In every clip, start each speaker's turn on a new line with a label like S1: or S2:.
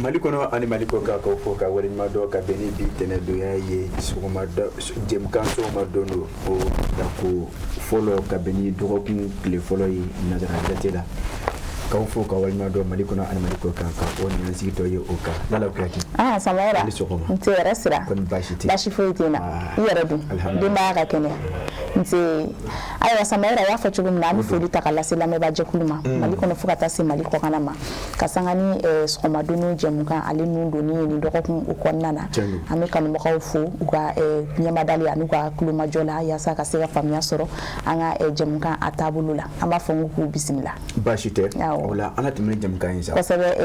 S1: Mali kɔnɔ ani Mali kɔkan, k'aw fo ka waleɲuman dɔn ka bɛn ni bi tɛnɛdonya ye. Sɔgɔma jɛmukan sɔgɔma don don, o tako fɔlɔ ka bɛn ni dɔgɔkun tile fɔlɔ ye nazara jate la. K'aw fo ka waleɲuman dɔn Mali kɔnɔ ani Mali kɔkan, ka o nin sigitɔ ye o kan. Lala Kuyate.
S2: Ah, Samayɛrɛ.
S1: Ni sɔgɔma.
S2: Nse yɛrɛ sira.
S1: Kɔni baasi tɛ?
S2: Baasi foyi tɛ n na.
S1: Ah.
S2: I yɛrɛ dun?
S1: Alhamdulillah.
S2: Denbaya ka kɛnɛ? Nse. Ayiwa Samayɛrɛ, a y'a fɔ cogo min na, an bɛ foli ta ka lase lamɛnbaajɛkulu ma Mali kɔnɔ fo ka taa se Mali kɔkanna ma, ka sanga ni sɔgɔmadonni jɛmukan ale nun donni ye nin dɔgɔkun o kɔnɔna na.
S1: Tiɲɛ don.
S2: An bɛ kanubagaw fo u ka ɲɛmadali ani u ka tulomajɔ la yaasa ka se ka faamuya sɔrɔ an ka jɛmukan a taabolo la. An b'a fɔ n ko k'u bisimila.
S1: Baasi tɛ.
S2: Awɔ.
S1: O la an ka tɛmɛ ni jɛmukan ye sa.
S2: Kosɛbɛ,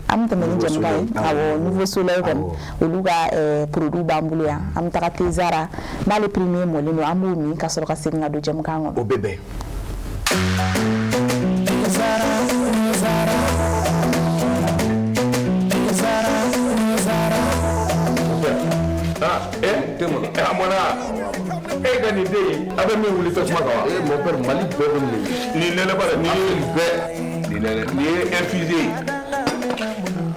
S2: an bɛ tɛmɛ ni
S1: Nouveau
S2: jɛmukan ye.
S1: Soleil.
S2: Awɔ, Nouveau Soleil kɔni, olu ka produit b'an bolo yan. An bɛ taga Tezara n'ale premier mɔlen don, an b'o min ka sɔrɔ ka segin ka don jɛmukan kɔnɔ.
S1: O bɛ bɛn.
S3: A mɔna e ka nin den in, a bɛ min wuli tasuma kan wa?
S4: Eh, mon père, Mali bɛɛ bɛ nin ye.
S3: Nin nɛnɛ ba dɛ, nin ye bɛɛ nin nɛnɛ, nin ye infusé ye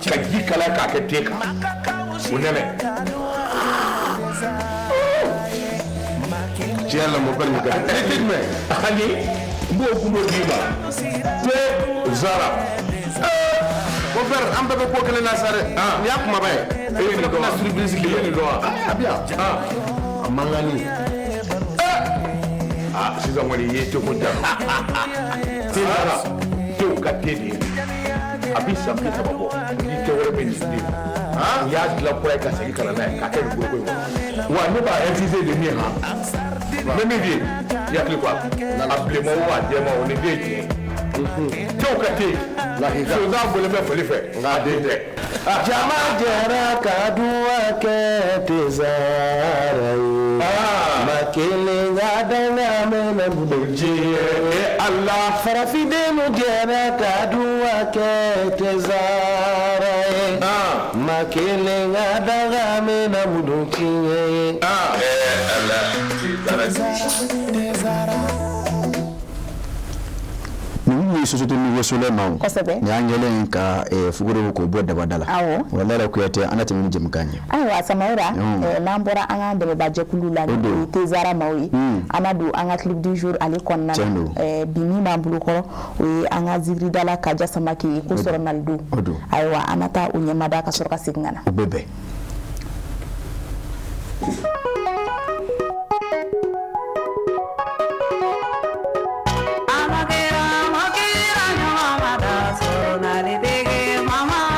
S3: ka ji kalaya k'a kɛ te kan, o nɛnɛ.
S4: Tiɲɛ yɛrɛ la, mon père, nin ka di.
S3: Ni te jumɛn? Ani n b'o gundo d'i ma, te zara.
S4: Mon père, an bɛɛ bɛ ko kelen na sa dɛ. Nin y'a kumaba ye.
S3: E ye nin dɔn wa?
S4: Surprise
S3: I ye nin dɔn wa?
S4: A bɛ yan. A mankanni.
S3: Ah, sisan kɔni i ye teko ja. Te zara, tew ka te de ye. A bi san 30 bɔ, ni te wɛrɛ bɛ nin den. U y'a dilan kura ye ka segin ka na n'a ye k'a kɛ nin foroko in kɔnɔ. Wa ne b'a infusé de min han. N bɛ min f'i ye, i hakili to a la. A bilenman o, a jɛman o, nin den ye tiɲɛ ye. Tew ka te. Sonsan bɔlen bɛ fali fɛ, nka a den tɛ.
S4: Jama jɛra ka duwa kɛ Tezara ye. Ma kelen ka danga mɛnɛ bolo
S3: Diɲɛ Ala.
S4: Farafindenw jɛra ka duwa kɛ Tezara ye. Ma kelen ka danga mɛnɛ bolo tiɲɛ ye.
S3: Ala. Tezara.
S1: Ninnu ye société Nouveau Soleil ma o.
S2: Kosɛbɛ.
S1: Nin y'an kɛlen ka fuguriw k'o bɔ dabada la.
S2: Awɔ.
S1: O la Lala Kuyate, an ka tɛmɛ ni jɛmukan ye.
S2: Ayiwa Samayɛrɛ, n'an bɔra an ka dɛmɛbaajɛkulu la, ni o ye Tezara maaw ye, an na don an ka clip du jour ale kɔnɔna
S1: Tiɲɛ
S2: na.
S1: don.
S2: Bi min b'an bolo kɔrɔ, o ye an ka zikiridala Kaja Samake ye ko sɔrɔ nali don.
S1: O don.
S2: Ayiwa, an na taa o ɲɛmada ka sɔrɔ ka segin ka na.
S1: O bɛ bɛn.
S5: Mama.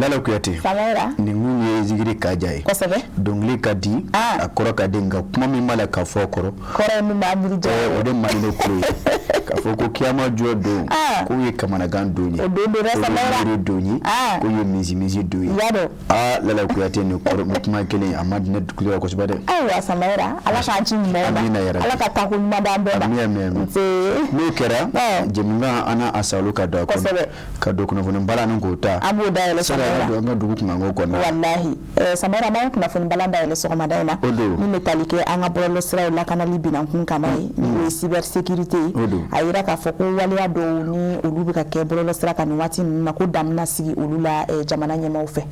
S1: Lala Kuyate,
S2: Samayira.
S1: Nin kun ye zikiri ka diya ye.
S2: Kosɛbɛ.
S1: Dɔnkili ka di, a kɔrɔ ka di, nka kuma min b'a la ka fɔ kɔrɔ
S2: Kɔrɔ ye min b'a miiri
S1: diya, o de man di ne tulo ye. K'a fɔ ko kiyama jɔ don, k'o ye kamanagan don ye,
S2: o don don dɛ Samayira,
S1: miiri don ye, k'o ye misi don ye.
S2: I y'a dɔn.
S1: Aa Lala Kuyate, nin kɔrɔ nin kuma kelen a man di ne tulo la kosɛbɛ dɛ.
S2: Ayiwa Samayira, Ala k'an ci ɲumanw na.
S1: Amina yarabi.
S2: Ala ka taako ɲuman d'an bɛɛ ma.
S1: Ami ami ami.
S2: Nse.
S1: N'o kɛra, jɛmukan an n'a salo ka don a kɔnɔ. Ka don kunnafoni balan ni k'o ta.
S2: An b'o dayɛlɛ
S1: Samayira. An ka dugu kunkanko kɔnɔna.
S2: Walahi Samayira, an b'an kunnafoni balan dayɛlɛ sɔgɔmada in na.
S1: O don.
S2: Min bɛ tali kɛ an ka bɔlɔlɔsiraw lakanali binankun kama ye, ni o ye cybersécurité ye.
S1: O don.
S2: A yira k'a fɔ ko waleya dɔw ni olu bɛ ka kɛ bɔlɔlɔsira kan nin waati ninnu na, ko dan bɛna sigi olu la jamana ɲɛmaaw fɛ.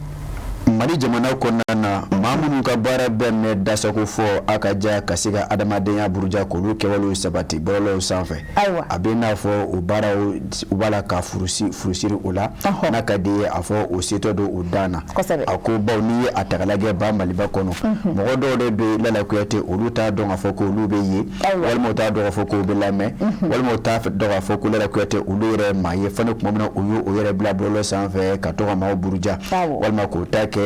S1: Mali jamana kɔnɔna na, maa minnu ka baara bɛɛ mɛn dasago fɔ a ka ja ka se ka adamadenya buruja k'olu kɛwalew sabati bɔlɔlɔw sanfɛ.
S2: Ayiwa.
S1: A bɛ n'a fɔ o baaraw u b'a la ka furusiri o la. N'a ka di ye a fɔ o setɔ don o dan na.
S2: Kosɛbɛ.
S1: A ko baw n'i ye a ta k'a lajɛ ba Maliba kɔnɔ, mɔgɔ dɔw de bɛ Lala Kuyate, olu t'a dɔn k'a fɔ ko olu bɛ yen, walima u t'a dɔn k'a fɔ k'u bɛ lamɛn, walima u t'a dɔn k'a fɔ ko Lala Kuyate olu yɛrɛ maa ye fana tuma min na u y'o yɛrɛ bila bɔlɔlɔ sanfɛ ka to ka maaw buruja, walima k'o ta kɛ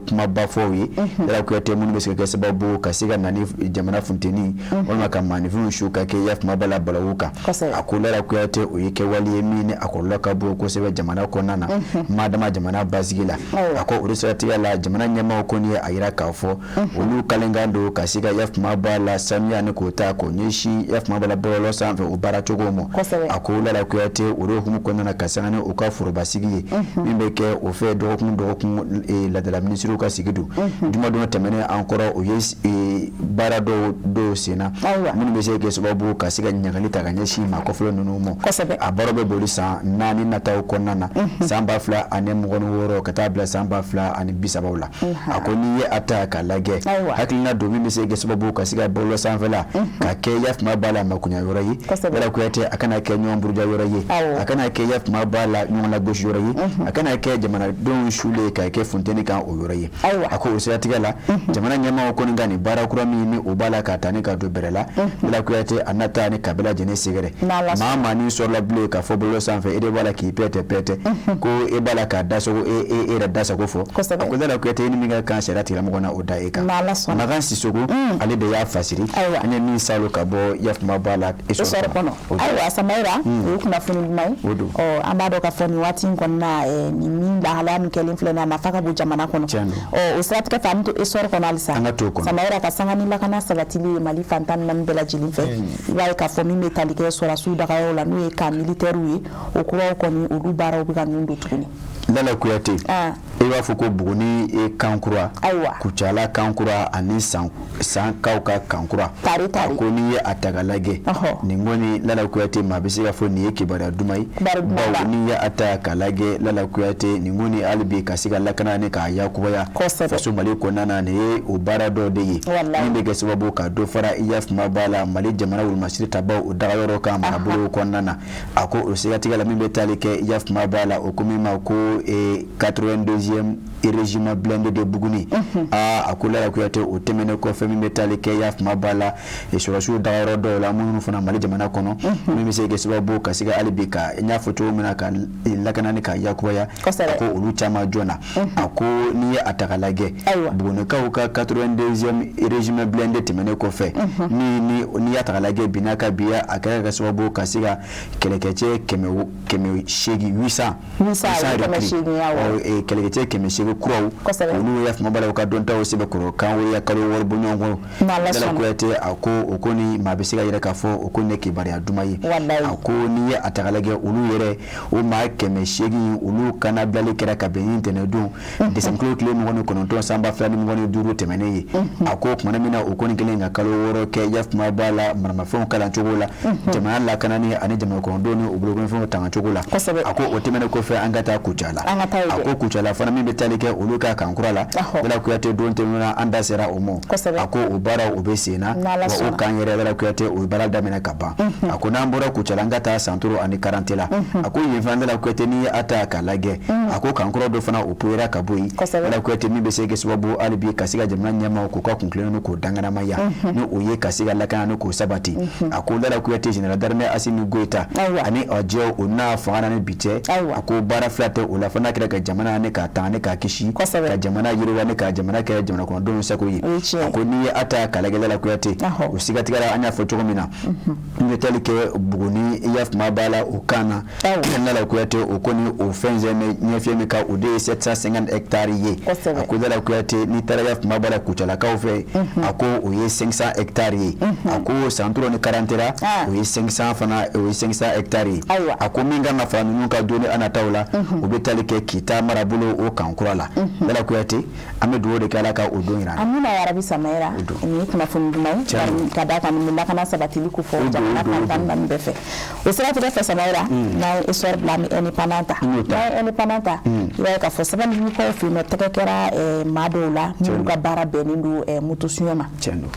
S1: kumaba fɔw ye. Lala Kuyate, minnu bɛ se ka kɛ sababu ka se ka na ni jamana funteni, walima ka maaninfinw su ka kɛ yafama la balawu kan. A ko Lala Kuyate, o ye kɛwale ye min ni a kɔlɔlɔ ka bon kosɛbɛ jamana kɔnɔna na, maa dama jamana basigi la. A ko o de siratigɛ la, jamana ɲɛmaaw kɔni ye a yira k'a fɔ olu kalenkan don ka se ka yafama ba la sanuya ni k'o ta k'o ɲɛsin yafama ba la bɔlɔlɔ sanfɛ o baara cogo ma. A ko Lala Kuyate, o de hukumu kɔnɔna na ka sanga ni u ka forobasigi ye min bɛ kɛ o fɛ dɔgɔkun dɔgɔkun, laadala minisiriw ka sigi don jumadon tɛmɛnen an kɔrɔ, o ye baara dɔw senna minnu bɛ se kɛ sababu ka se ka ɲagali ta ka ɲɛsin maa kɔfɔlɔ ninnu ma. A baara bɛ boli san 4 nataw kɔnɔna na, san 2026 ka taa bila san 2030 la. A ko n'i ye a ta k'a lajɛ, hakilina don min bɛ se kɛ sababu ka se ka bɔlɔlɔ sanfɛla ka kɛ yafama b'a la makunya yɔrɔ ye. Lala Kuyate, a kana kɛ ɲɔgɔn buruja yɔrɔ ye, a kana kɛ yafama b'a la ɲɔgɔn lagosi yɔrɔ ye, a kana kɛ jamanadenw sulen ka kɛ funteni kan o yɔrɔ ye. A ko o siratigɛ la, jamana ɲɛmaaw kɔni ka nin baara kura min ni o b'a la ka taa ni ka don bɛrɛ la, Lala Kuyate, a na taa ni ka bɛɛ lajɛlen sɛgɛrɛ. Maa ni sɔrɔla bilen ka fɔ bɔlɔlɔ sanfɛ e de b'a la k'i pɛtɛ pɛtɛ ko e b'a la k'a dasago e yɛrɛ dasago fɔ. A ko Lala Kuyate, e ni min ka kan sariya tigilamɔgɔ na o da e kan. Makan Sisoko, ale de y'a fasiri an ye min salo ka bɔ yafama b'a la
S2: Essor kɔnɔ. Ayiwa Samayira, o ye kunnafoni duman ye. Ɔ an b'a dɔn k'a fɔ nin waati in kɔnɔna nin min lahalaya min kɛlen filɛ nin ye, a nafa ka bon jamana kɔnɔ. Ɔ o siratigɛ fɛ, an bɛ to Essor kɔnɔ halisa.
S1: An ka to o kɔnɔ.
S2: Samayira, ka sanga ni lakana sabatili ye Mali fan 14 bɛɛ lajɛlen fɛ, i b'a ye k'a fɔ min bɛ tali kɛ sɔrɔdasiw dagayɔrɔ la, n'o ye camp militaire ye, o kuraw kɔni olu baaraw bɛ ka nun don tuguni.
S1: Lala Kuyate, i b'a fɔ ko Buguni camp kura, Kucala camp kura ani Sankaw ka camp kura. A ko n'i ye a ta k'a lajɛ, nin kɔni Lala Kuyate, maa bɛ se ka fɔ nin ye kibaruya duman ye. Bawo n'i ye a ta k'a lajɛ Lala Kuyate, nin kɔni hali bi ka se ka lakana ni k'a yakubaya faso Mali kɔnɔna na, nin ye o baara dɔ de ye min bɛ kɛ sababu ka dɔ fara yafama b'a la Mali jamana wolomasiri tabaw o dagayɔrɔ kan marabolo kɔnɔna na. A ko o siratigɛ la, min bɛ tali kɛ yafama b'a la o ko min ma ko 82e régiment blindé de Buguni. A ko Lala Kuyate, o tɛmɛnen kɔfɛ, min bɛ tali kɛ yafama b'a la sɔrɔdasiw dagayɔrɔ dɔw la minnu fana Mali jamana kɔnɔ, min bɛ se kɛ sababu ka se ka hali bi ka n y'a fɔ cogo min na ka lakana ni ka yakubaya, a ko olu caman joona. A ko n'i ye a ta k'a lajɛ, Bugunikaw ka 82e régiment blindé tɛmɛnen kɔfɛ, ni y'a ta k'a lajɛ bi n'a ka bi, a kɛra kɛ sababu ka se ka kɛlɛkɛcɛ 800, 800 kɛlɛkɛcɛ 800 kuraw olu yafama b'a la u ka dɔntaw sɛbɛkɔrɔ kan wɛrɛ kalo 6 bɔ ɲɔgɔn kɔrɔ. Lala Kuyate, a ko o ko ni maa bɛ se ka yɛrɛ k'a fɔ o ko ne kibaruya duman ye. A ko n'i ye a ta k'a lajɛ, olu yɛrɛ o maa 800 olu kana bilali kɛra ka bɛn ni ntɛnɛndon décembre kalo tile 29 san 2025 tɛmɛnen ye. A ko tuma min na o kɔni kɛlen ka kalo 6 kɛ yafama b'a la maramafɛnw kalancogo la, jamana lakanani ani jamana kɔnɔdenw ni u bolokɔnɔfɛnw tangacogo la. A ko o tɛmɛnen kɔfɛ, an ka taa Kucala. A ko Kucala fana, min bɛ tali kɛ olu ka camp kura la, Lala Kuyate, don tɛmɛna an da sera o ma. A ko o baaraw o bɛ sen na, wa o camp yɛrɛ Lala Kuyate, o ye baara daminɛ ka ban. A ko n'an bɔra Kucala, an ka taa Santoro ani Karante la. A ko yen fana, Lala Kuyate, n'i ye a ta k'a lajɛ, a ko camp kura dɔ fana o poyera ka bɔ bɔ yen. Lala Kuyate, min bɛ se kɛ sababu hali bi ka se ka jamana ɲɛmaaw k'u ka kuntilenna k'o danganamaya, ni o ye ka se ka lakana ni k'o sabati. A ko Lala Kuyate, général d'armée Asimi Goyita ani a jɛ o n'a fanga na ni bi cɛ, a ko baara fila tɛ o la fo n'a kɛra ka jamana ni k'a tanga ni k'a kisi, ka jamana yiriwa ni ka jamana kɛ jamana kɔnɔdenw sago ye. A ko n'i ye a ta k'a lajɛ, Lala Kuyate, o sigatigɛ la, an y'a fɔ cogo min na, n bɛ tali kɛ Buguni, i y'a faamu b'a la, o kan na, Lala Kuyate, o kɔni o fɛn ɲɛfiyɛ min kan, o de ye 750 hectares ye. A ko Lala Kuyate, n'i taara, y'a faamu b'a la, Kucalakaw fɛ, a ko o ye 500 hectares ye. A ko Santoro ni Karantera, o ye 500 fana, o ye 500 hectares ye. A ko min kan ka fara ninnu ka don ni a nataw la, o bɛ tali kɛ Kita marabolo o kan kura la. Lala Kuyate, an bɛ dugawu de kɛ, Ala ka o don jira.
S2: Amina yarabi. Samayira, nin ye kunnafoni duman ye ka d'a kan nin bɛ lakana sabatili ko fɔ jamana fan 14 bɛɛ fɛ. O siratigɛ fɛ, Samayira, n'an ye histoire bila, an bɛ indépendant ta. N'an ye indépendant ta, i b'a ye k'a fɔ Sabalibugukaw fɛ yen nɔ, tɛgɛ kɛra maa dɔw la minnu ka baara bɛnnen don moto suɲɛ ma.
S1: Tiɲɛ don.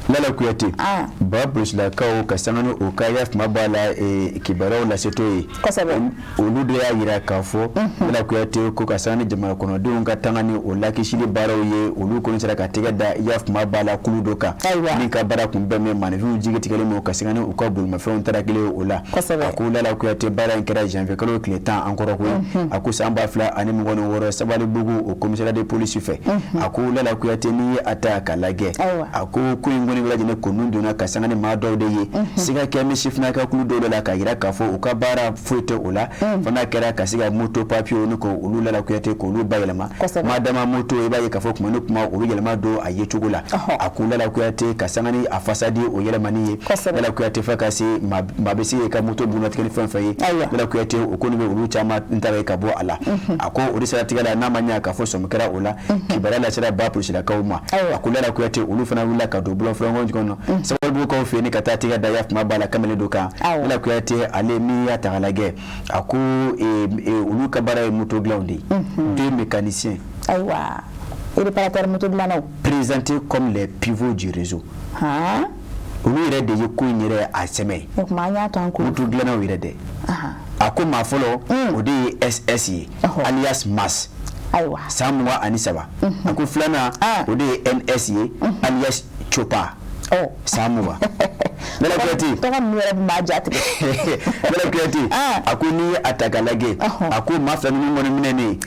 S1: Lala Kuyate, ba polisilakaw ka sanga ni o ka yafama b'a la kibaruyaw lasetɔ ye, olu de y'a jira k'a fɔ, Lala Kuyate, ko ka sanga ni jamana kɔnɔdenw ka tanga ni o lakisili baaraw ye, olu kɔni sera ka tɛgɛ da yafama b'a la kulu dɔ kan min ka baara kun bɛn bɛ maaninfinw jigi tigɛlen ma, ka sanga ni u ka bolimafɛnw tarakelen o la. A ko Lala Kuyate, baara in kɛra janvier kalo tile 10 an kɔrɔ koyi, a ko san 2026, Sabalibugu o commissariat de police fɛ. A ko Lala Kuyate, n'i ye a ta k'a lajɛ, a ko ko in kɔni bɛɛ lajɛlen kun donna ka sanga ni maa dɔw de ye, siga kɛ ni sifinnaka kulu dɔw de la, k'a jira k'a fɔ u ka baara foyi tɛ o la fo n'a kɛra ka se ka moto papiyew ni ko olu Lala Kuyate k'olu bayɛlɛma. Maa dama moto, i b'a ye k'a fɔ kuma ni kuma o bɛ yɛlɛma don a ye cogo la. A ko Lala Kuyate, ka sanga ni a fasadi o yɛlɛmani ye, Lala Kuyate, fo ka se maa bɛ se ka moto bugunnatigɛ ni fɛn fɛn ye, Lala Kuyate, o kɔni bɛ olu caman ta ka bɔ a la. A ko o de siratigɛ la, n'a ma ɲɛ k'a fɔ sɔmi kɛra o la, kibaruya lasera ba polisilakaw ma. A ko Lala Kuyate, olu fana wulila ka don bɔlɔnfɔlɔ kɔnɔ Sabalibugukaw fɛ yen ka taa tɛgɛ da yafama b'a la kamalen dɔ kan. Lala Kuyate, ale min y'a ta k'a lajɛ, a ko olu ka baara ye moto dilanw de ye, deux mécaniciens.
S2: Ayiwa, réparateur moto dilannaw.
S1: Présentés comme les pivots du réseau. Olu yɛrɛ de ye ko in yɛrɛ a sɛmɛ.
S2: O tuma an y'a to an ko.
S1: Moto dilannaw yɛrɛ dɛ. A ko maa fɔlɔ, o de ye SS ye, alias Mas. San 23. A ko filanan, o de ye NS ye, alias Chopa, san 20. Lala Kuyate.
S2: Tɔgɔ ninnu yɛrɛ tun b'a ja tigɛ.
S1: Lala Kuyate, a ko n'i ye a ta k'a lajɛ, a ko maa fila ninnu kɔni minɛnen,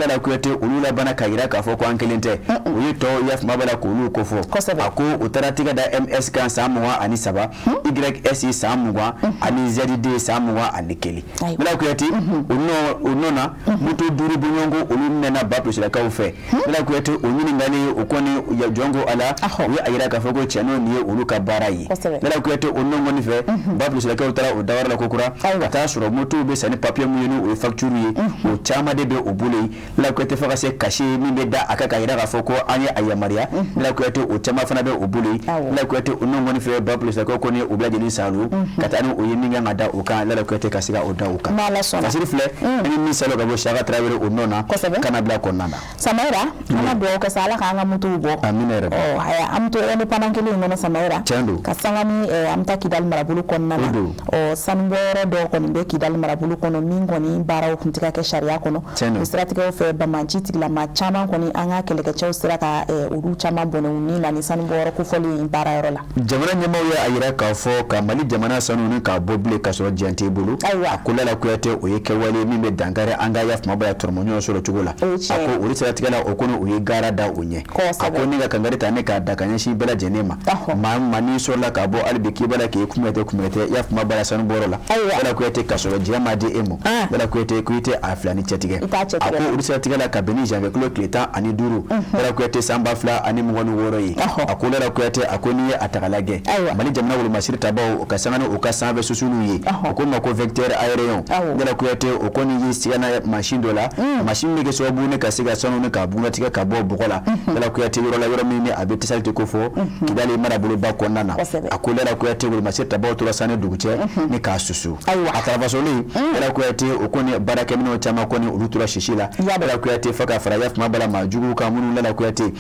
S1: Lala Kuyate, olu labanna k'a jira k'a fɔ ko an kelen tɛ, o ye tɔw yafama b'a la k'olu kofɔ. A ko u taara tɛgɛ da MS kan san 23, YS san 20 ani ZD san 21. Lala Kuyate, o nɔ na, moto duuru bɔɲɔgɔnko, olu minɛna ba polisilakaw fɛ. Lala Kuyate, o ɲininkali o kɔni jɔn ko a la, u ye a jira k'a fɔ ko tiɲɛ nin ye olu ka baara ye. Lala Kuyate, o nɔ kɔni fɛ, ba polisilakaw taara o dawara la kokura ka taa sɔrɔ motow bɛ san ni papiye mun ye, ni o ye facture ye, o caman de bɛ o bolo yen. Lala Kuyate, fo ka se cachet min bɛ da a kan k'a jira k'a fɔ ko an ye a yamaruya, Lala Kuyate, o caman fana bɛ o bolo yen. Lala Kuyate, o nɔ kɔni fɛ, ba polisilakaw kɔni o bɛɛ lajɛlen salo ka taa ni o ye min kan ka da o kan, Lala Kuyate, ka se ka o da o kan. Fasiri filɛ ni min salo ka bɔ Saka Tarawele o nɔ na ka na bila kɔnɔna na.
S2: Samayira, an ka dugawu kɛ sa, Ala k'an ka motow bɔ.
S1: Amina yɛrɛ.
S2: Ɔ haya, an bɛ to indépendant kelen in kɔnɔ, Samayira.
S1: Tiɲɛ don.
S2: Ka sanga ni an bɛ taa Kidali marabolo kɔnɔna na. Ɔ sanubɔyɔrɔ dɔw kɔni bɛ Kidali marabolo kɔnɔ min kɔni baaraw tun tɛ ka kɛ sariya kɔnɔ.
S1: Tiɲɛ don.
S2: O siratigɛw fɛ, banbaanci tigilama caman kɔni, an ka kɛlɛkɛcɛw sera ka olu caman bɔnɛ u ni na ni sanubɔyɔrɔ kofɔlen in baarayɔrɔ la.
S1: Jamana ɲɛmaaw ye a jira k'a fɔ ka Mali jamana sanu ni k'a bɔ bilen k'a sɔrɔ diɲɛ t'e bolo. A ko Lala Kuyate, o ye kɛwale min bɛ dankari an ka yafama b'a la tɔrɔmɔɲɔgɔn sɔrɔ cogo la. A ko olu siratigɛ la, o kɔni o ye gaara da o ɲɛ. A ko ne ka kangari ta ne k'a da ka ɲɛsin bɛɛ lajɛlen ma. Maa maa n'i sɔrɔla k'a bɔ hali bi k'i b'a la k'i kunbɛtɛ kunbɛtɛ yafama b'a la sanu bɔyɔrɔ la, Lala Kuyate, k'a sɔrɔ diɲɛ ma di e ma, Lala Kuyate, ko i tɛ a fila ni cɛtigɛ. A ko olu siratigɛ la, ka bɛn ni janvier kalo tile 15, Lala Kuyate, san 2026 ye. A ko Lala Kuyate, a ko n'i ye a ta k'a lajɛ, Mali jamana wolomasiri tabaw ka sanga ni u ka sanfɛ susuniw ye, o ko ma ko vecteur aérien, Lala Kuyate, o kɔni ye sigana mansin dɔ la, mansin bɛ kɛ sababu ne ka se ka sanu ni k'a bugunnatigɛ ka bɔ bɔgɔ la, Lala Kuyate, yɔrɔ la, yɔrɔ min ni a bɛ Tesaliti ko fɔ Kidali maraboloba kɔnɔna na. A ko Lala Kuyate wolomasiri tabaw tora san ni dugu cɛ ni k'a susu. A tarafasolen, Lala Kuyate, o kɔni baarakɛminɛnw caman kɔni olu tora sisi la, Lala Kuyate, fo ka fara yafama bala maa juguw kan minnu, Lala Kuyate,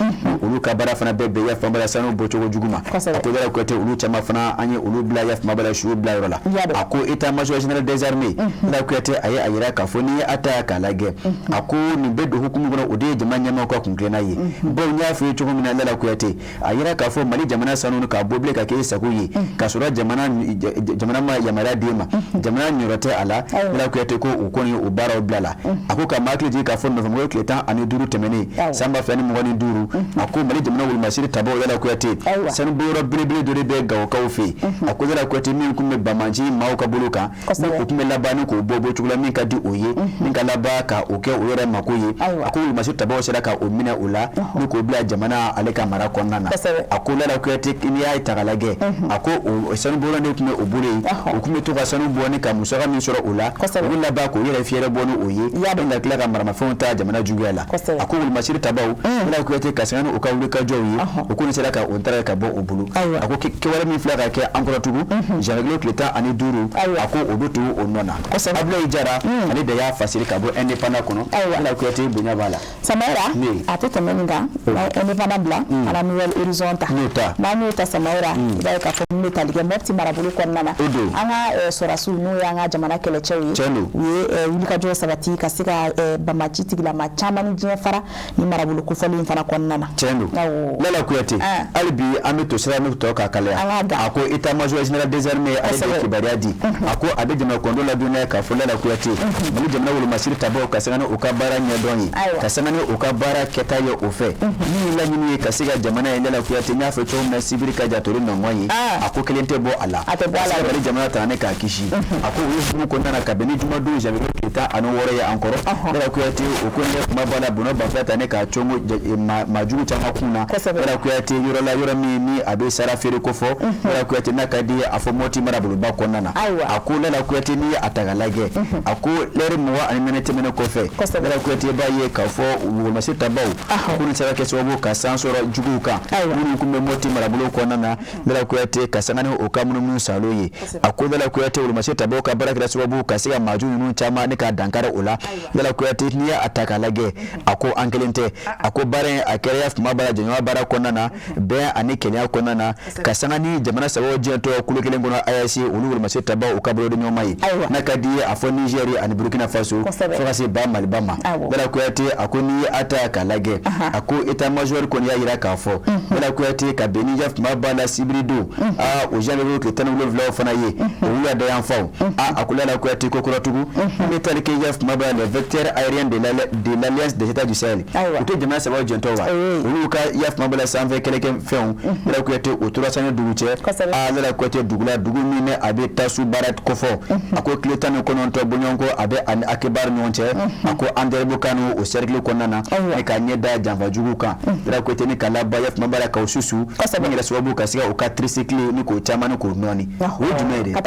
S1: olu ka baara fana bɛɛ bɛn yafama bala sanu bɔcogo jugu ma. A ko Lala Kuyate, olu caman fana an ye olu bila yafama bala suw bila yɔrɔ la. A ko état major général des armées, Lala Kuyate, a ye a yira k'a fɔ n'i ye a ta k'a lajɛ, a ko nin bɛ don hukumu kɔnɔ, o de ye jamana ɲɛmaaw ka kuntilenna ye. Bawo n y'a f'i ye cogo min na, Lala Kuyate, a yira k'a fɔ Mali jamana sanu k'a bɔ bilen ka kɛ e sago ye, k'a sɔrɔ jamana ma yamaruya d'e ma, jamana niyɔrɔ tɛ a la. Lala Kuyate ko o kɔni o baaraw bila la. A ko ka maa hakili jigin k'a fɔ nɔfɛmɔgɔ tile 15 tɛmɛnen san 2025, a ko Mali jamana wolomasiri tabaw, Lala Kuyate, sanu bɔyɔrɔ belebele dɔ de bɛ Gawokaw fɛ yen. A ko Lala Kuyate, min tun bɛ banbaanci maaw ka bolo kan, ni o tun bɛ laban ni k'o bɔ bɔcogo la min ka di o ye, ni ka laban ka o kɛ o yɛrɛ mako ye, a ko wolomasiri tabaw sera ka o minɛ o la ni k'o bila jamana ale ka mara kɔnɔna na. A ko Lala Kuyate, n'i y'a ta k'a lajɛ, a ko o sanubɔyɔrɔ de tun bɛ o bolo yen, o tun bɛ to ka sanu bɔ ni ka musaka min sɔrɔ o la, o bɛ laban k'o yɛrɛ fiyɛrɛ bɔ ni o ye ni ka tila ka maramafɛnw ta jamana juguya la. A ko wolomasiri tabaw, Lala Kuyate, ka sanga ni u ka wulikajɔw ye, o kɔni sera ka o ta ka bɔ o bolo. A ko kɛwale min filɛ ka kɛ an kɔrɔ tugun janvier tile 15, a ko o bɛ tugu o nɔ na. Abulayi Jara, ale de y'a fasiri ka bɔ Indépendant kɔnɔ. Lala Kuyate, bonya b'a la.
S2: Samayira, a tɛ tɛmɛ nin kan, Indépendant bila ka na Nouvel Horizon ta. N'an y'o ta, Samayira, i b'a ye k'a fɔ min bɛ tali kɛ Mopti marabolo kɔnɔna na, an ka sɔrɔdasiw, n'o y'an ka jamana kɛlɛcɛw ye, u ye wulikajɔ sabati ka se ka banbaanci tigilama caman ni diɲɛ fara ni marabolo kofɔlen in fana kɔnɔna na.
S1: Tiɲɛ don, Lala Kuyate. Hali bi an bɛ to sira min tɔ ka kalaya. A ko état major général des armées, ale de ye kibaruya di. A ko a bɛ jamana kɔnɔdenw ladɔnniya k'a fɔ, Lala Kuyate, Mali jamana wolomasiri tabaw, ka sanga ni u ka baara ɲɛdɔn ye, ka sanga ni u ka baara kɛta ye, o fɛ min ye laɲini ye ka se ka jamana ye, Lala Kuyate, n y'a fɔ cogo min na, sibiri ka ja tori nɔngɔn ye, a ko kelen tɛ bɔ a la, a se Mali jamana ta ne k'a kisi. A ko o ye hukumu kɔnɔna na, ka bɛn ni jumadon janvier tile 16 ye an kɔrɔ, Lala Kuyate, o ko ne kuma b'a la bɔnɔ 2000 ta ne k'a congo maa jugu caman kun na, Lala Kuyate, yɔrɔ la, yɔrɔ min ni a bɛ sara feere ko fɔ, Lala Kuyate, n'a ka di ye a fɔ Mɔti maraboloba kɔnɔna na. A ko Lala Kuyate, n'i ye a ta k'a lajɛ, a ko lɛri 24 tɛmɛnen kɔfɛ, Lala Kuyate, b'a ye k'a fɔ wolomasiri tabaw ko nin sera kɛ sababu ka san sɔrɔ juguw kan minnu tun bɛ Mɔti marabolo kɔnɔna na, Lala Kuyate, ka sanga ni o ka munumunu salo ye. A ko Lala Kuyate, wolomasiri tabaw ka baara kɛra sababu ka se ka maajugu ninnu caman ni k'a dankari o la. Lala Kuyate, n'i y'a ta k'a lajɛ, a ko an kelen tɛ. A ko baara in a kɛra kuma baara jɛɲɔgɔn baara kɔnɔna na, bɛn ani kelenya kɔnɔna na, ka sanga ni jamana saba diɲɛtɔ kulu kelen kɔnɔ AES, olu wolomasiri tabaw u ka bolo di ɲɔgɔn ye, n'a ka di ye a fɔ Nizɛri ani Burukina Faso, fo ka se ba Maliba ma. Lala Kuyate, a ko n'i ye a ta k'a lajɛ, a ko état major kɔni y'a jira k'a fɔ, Lala Kuyate, ka bɛn ni kuma ba la sibiri don, aa, o janvier tile 17 fana ye o wula da yan faw. Aa, a ko Lala Kuyate, ko kɔrɔ tugun n bɛ tali kɛ ya kuma ba les vecteurs aériens de l'Alliance des États du Sahel, o tɛ jamana saba jɛntɔ wa, olu ka ya kuma ba la sanfɛ kɛlɛkɛ fɛnw, Lala Kuyate, o tora sani dugu cɛ. Aa, Lala Kuyate, dugu la, dugu min a bɛ tasu baara kofɔ, a ko tile 19 bɔɲɔgɔnko a bɛ ani Akibar ɲɔgɔn cɛ, a ko Anderamboukane o cercle kɔnɔna na, ni ka ɲɛ da janfajuguw kan, Lala Kuyate, ni ka laban ya kuma ba la k'o susu, min kɛra sababu ka se ka u ka tricycle ni k'o caman ni k'o nɔɔni. O ye jumɛn ye de?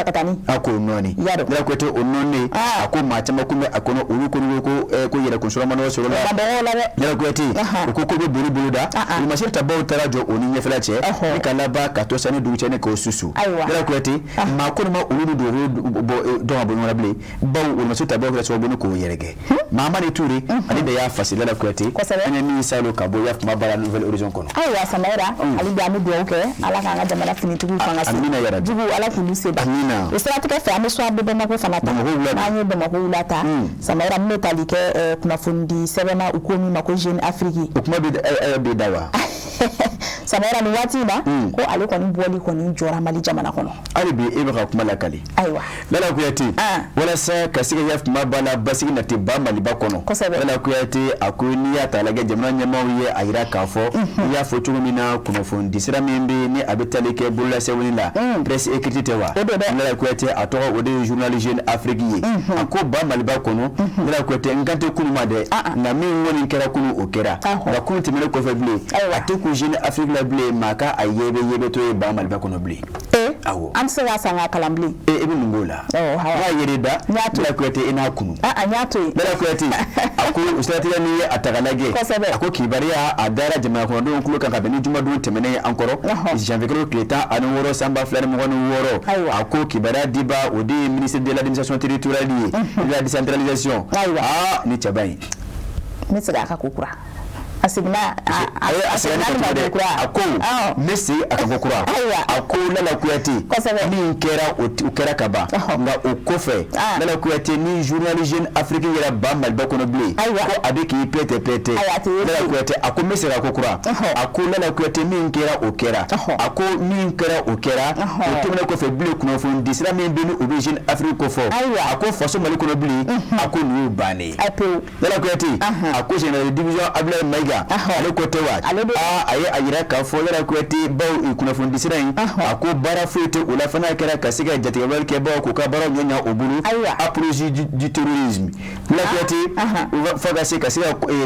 S1: A k'o nɔɔni, Lala Kuyate, o nɔɔni, a ko maa caman kun bɛ a kɔnɔ, olu kɔni ko ko yɛrɛkun sɔrɔ man nɔgɔ sɔrɔ la. Lala Kuyate, u ko bɛ boli bolo da wolomasiri tabaw taara jɔ o ni ɲɛfɛla cɛ, ni ka laban ka to sani dugu cɛ ni k'o susu. Lala Kuyate, maa kɔni ma olu ni dugukolo bɔ dɔn ka bɔ ɲɔgɔn na bilen, bawo wolomasiri tabaw kɛra sababu ni k'o yɛrɛkɛ. Mahamani Ture, ale de y'a fasi, Lala Kuyate, an ye min salo ka bɔ ya kuma baara Nouvel Horizon kɔnɔ.
S2: Ayiwa Samayira, hali bi an bɛ dugawu kɛ Ala k'an ka jamana finitigiw fanga se.
S1: Amina yarabi.
S2: Jugu, Ala k'olu se.
S1: Amina.
S2: O siratigɛ fɛ, an bɛ Soir de Bamako fana ta.
S1: Bamako wula.
S2: N'an ye Bamako wula ta, Samayira, min bɛ tali kɛ kunnafonidi sɛbɛn na, u ko min ma ko Jeune Afrique.
S1: O kuma bɛ da wa?
S2: Samayira, nin waati in na, ko ale kɔni bɔli kɔni jɔra Mali jamana kɔnɔ.
S1: Hali bi e bɛ ka kuma lakali.
S2: Ayiwa.
S1: Lala Kuyate, walasa ka se ka ya kuma ba la basigi nati ba Maliba kɔnɔ. Lala Kuyate, a ko n'i y'a ta lajɛ, jamana ɲɛmaaw ye a jira k'a fɔ, i y'a fɔ cogo min na, kunnafoni sira min bɛ ni a bɛ tali kɛ bololasɛbɛnni la, presse écrite tɛ wa? Lala Kuyate, a tɔgɔ o de ye journal Jeune Afrique ye. A ko ba Maliba kɔnɔ, Lala Kuyate, n kan tɛ kunun ma dɛ, nka min kɔni kɛra kunun, o kɛra. Nka kunun tɛmɛnen kɔfɛ bilen, a tɛ kun Jeune Afrique la bilen, maa ka a yebe yebe to ye ba Maliba kɔnɔ bilen. Awɔ.
S2: An tɛ se k'a san k'a kalan bilen.
S1: E bɛ mun k'o la?
S2: Ɔ, hawa.
S1: N'a yɛrɛ da.
S2: N y'a to yen.
S1: Lala Kuyate i n'a kunu.
S2: A n y'a to yen.
S1: Lala Kuyate a ko o siratigɛ n'i ye a ta k'a lajɛ.
S2: Kosɛbɛ.
S1: A ko kibaruya a dara jamana kɔnɔdenw tulo kan ka bɛn ni jumadon tɛmɛnen ye an kɔrɔ.
S2: Ɔhɔ.
S1: Janvier kalo tile 16 san 2026.
S2: Ayiwa.
S1: A ko kibaruya diba o de ye ministre de l'administration territoriale ye. De la décentralisation.
S2: Ayiwa.
S1: Aa ni cɛba in.
S2: N bɛ segin a kan ko kura. A seginna
S1: A seginna
S2: a
S1: kan
S2: ko
S1: dɛ.
S2: kura.
S1: A ko
S2: Ɔhɔ.
S1: n bɛ segin a kan ko kura.
S2: Ayiwa.
S1: A ko Lala Kuyate.
S2: Kosɛbɛ.
S1: Min kɛra o kɛra ka ban.
S2: Ɔhɔ.
S1: Nka o kɔfɛ.
S2: Ah.
S1: Lala Kuyate ni journal Jeune Afrique yɛrɛ ba Maliba kɔnɔ bilen.
S2: Ayiwa.
S1: Ko a bɛ k'i pɛtɛ pɛtɛ.
S2: Ayiwa, a tɛ ye
S1: Lala
S2: bilen.
S1: Kuyate a ko n bɛ segin a ko kura.
S2: Ɔhɔ.
S1: A ko Lala Kuyate min kɛra o kɛra.
S2: Ɔhɔ.
S1: A ko min kɛra o kɛra.
S2: Ɔhɔ.
S1: O tɛmɛnen kɔfɛ bilen kunnafoni di sira min bɛ ni o bɛ Jeune Afrique kofɔ.
S2: Ayiwa.
S1: A ko faso Mali kɔnɔ bilen. A ko nin y'o bannen ye.
S2: A pewu.
S1: Lala Kuyate
S2: Ahan.
S1: a ko général de division Abdoulaye Maïga
S2: Ahɔ.
S1: ale ko tɛ wa
S2: Ale de-
S1: aa a ye a yira k'a fɔ Lala Kuyate baw kunnafonidisira in
S2: Ahɔ.
S1: a ko baara foyi tɛ o la fana kɛra ka se ka jatigɛwale kɛ baw k'u ka baaraw ɲɛ ɲɛ o bolo
S2: Ayiwa.
S1: apologie du terrorisme Lala Kuyate
S2: Ahan.
S1: fo ka se ka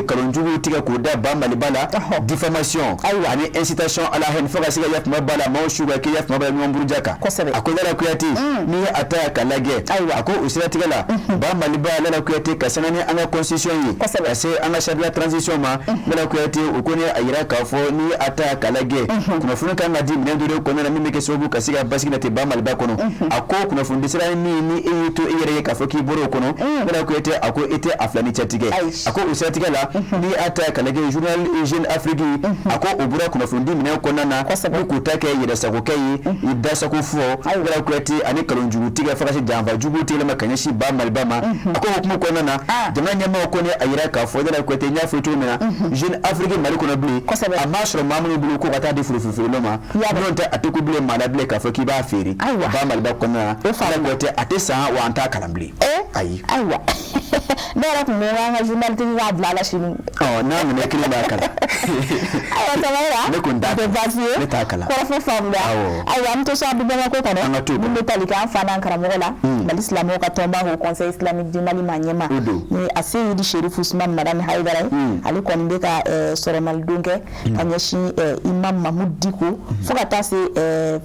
S1: nkalonjuguw tigɛ k'o da ba Maliba la
S2: Ɔhɔ.
S1: diffamation
S2: Ayiwa.
S1: ani incitation à la haine fo ka se ka yafama ba la maaw su ka kɛ yafama ba la ɲɔgɔn buruja kan
S2: Kosɛbɛ.
S1: a ko Lala Kuyate n'i ye a ta k'a lajɛ
S2: Ayiwa.
S1: a ko o siratigɛ la ba Maliba Lala Kuyate ka sanga ni an ka constitution ye
S2: Kosɛbɛ.
S1: ka se an ka sariya transition ma Lala Kuyate o ko ne a yira k'a fɔ n'i ye a ta k'a lajɛ kunnafoni kan ka di minɛn dɔ de kɔnɔna na min bɛ kɛ sababu ka se ka basigi nati ba Maliba kɔnɔ a ko kunnafoni sira min ni e y'i to e yɛrɛ ye k'a fɔ k'i bɔra o kɔnɔ Lala Kuyate a ko e tɛ a fila ni cɛ tigɛ
S2: Ayi.
S1: a ko o siratigɛ la n'i y'a ta k'a lajɛ journal Jeune Afrique a ko o bɔra kunnafoni di minɛn kɔnɔna na
S2: Kosɛbɛ.
S1: ni k'u ta kɛ yɛrɛsagokɛ ye i dasago fɔ Lala Kuyate ani nkalonjugu tigɛ fo ka se janfa jugu tigɛli ma ka ɲɛsin ba Maliba ma a ko o hukumu kɔnɔna na
S2: Ah.
S1: jamana ɲɛmaaw ko ne a yira k'a fɔ Lala Kuyate n y'a fɔ cogo min na Jeune Afrique Mali kɔnɔ bilen
S2: Kosɛbɛ.
S1: a m'a sɔrɔ maa minnu bolo ko ka taa di forofin-feerelaw ma
S2: Y'a dɔn.
S1: n'o tɛ a tɛ ko bilen maa la bilen k'a fɔ k'i b'a feere
S2: Ayiwa.
S1: ba Maliba kɔnɔna na
S2: O faamu.
S1: Lala Kuyate a tɛ san wa an t'a kalan bilen ayi
S2: Ayiwa. Ne yɛrɛ tun bɛ an ka journal tigi k'a bila a la sini.
S1: Ɔ n'a nana kelen b'a kalan
S2: Ayiwa Samaïla.
S1: Ne kɔni t'a
S2: O tɛ
S1: kalan.
S2: baasi ye.
S1: Ne t'a kalan.
S2: Kɔrɔfɔ faamuna.
S1: Awɔ.
S2: Ayiwa an bɛ to so an bɛ Bamakɔ kɔnɔ.
S1: An ka to yen.
S2: Min bɛ tali kɛ an fa n'an karamɔgɔ la. Mali silamɛw ka tɔnba Haut Conseil islamique du Mali maa ɲɛmaa.
S1: O don.
S2: Ni Aseyidi Serifu Usumani Madani Hayidara ye. Ale kɔni bɛ ka sɔrɔmalidon kɛ ka ɲɛsin Imam Mahmoud Dicko fo ka taa se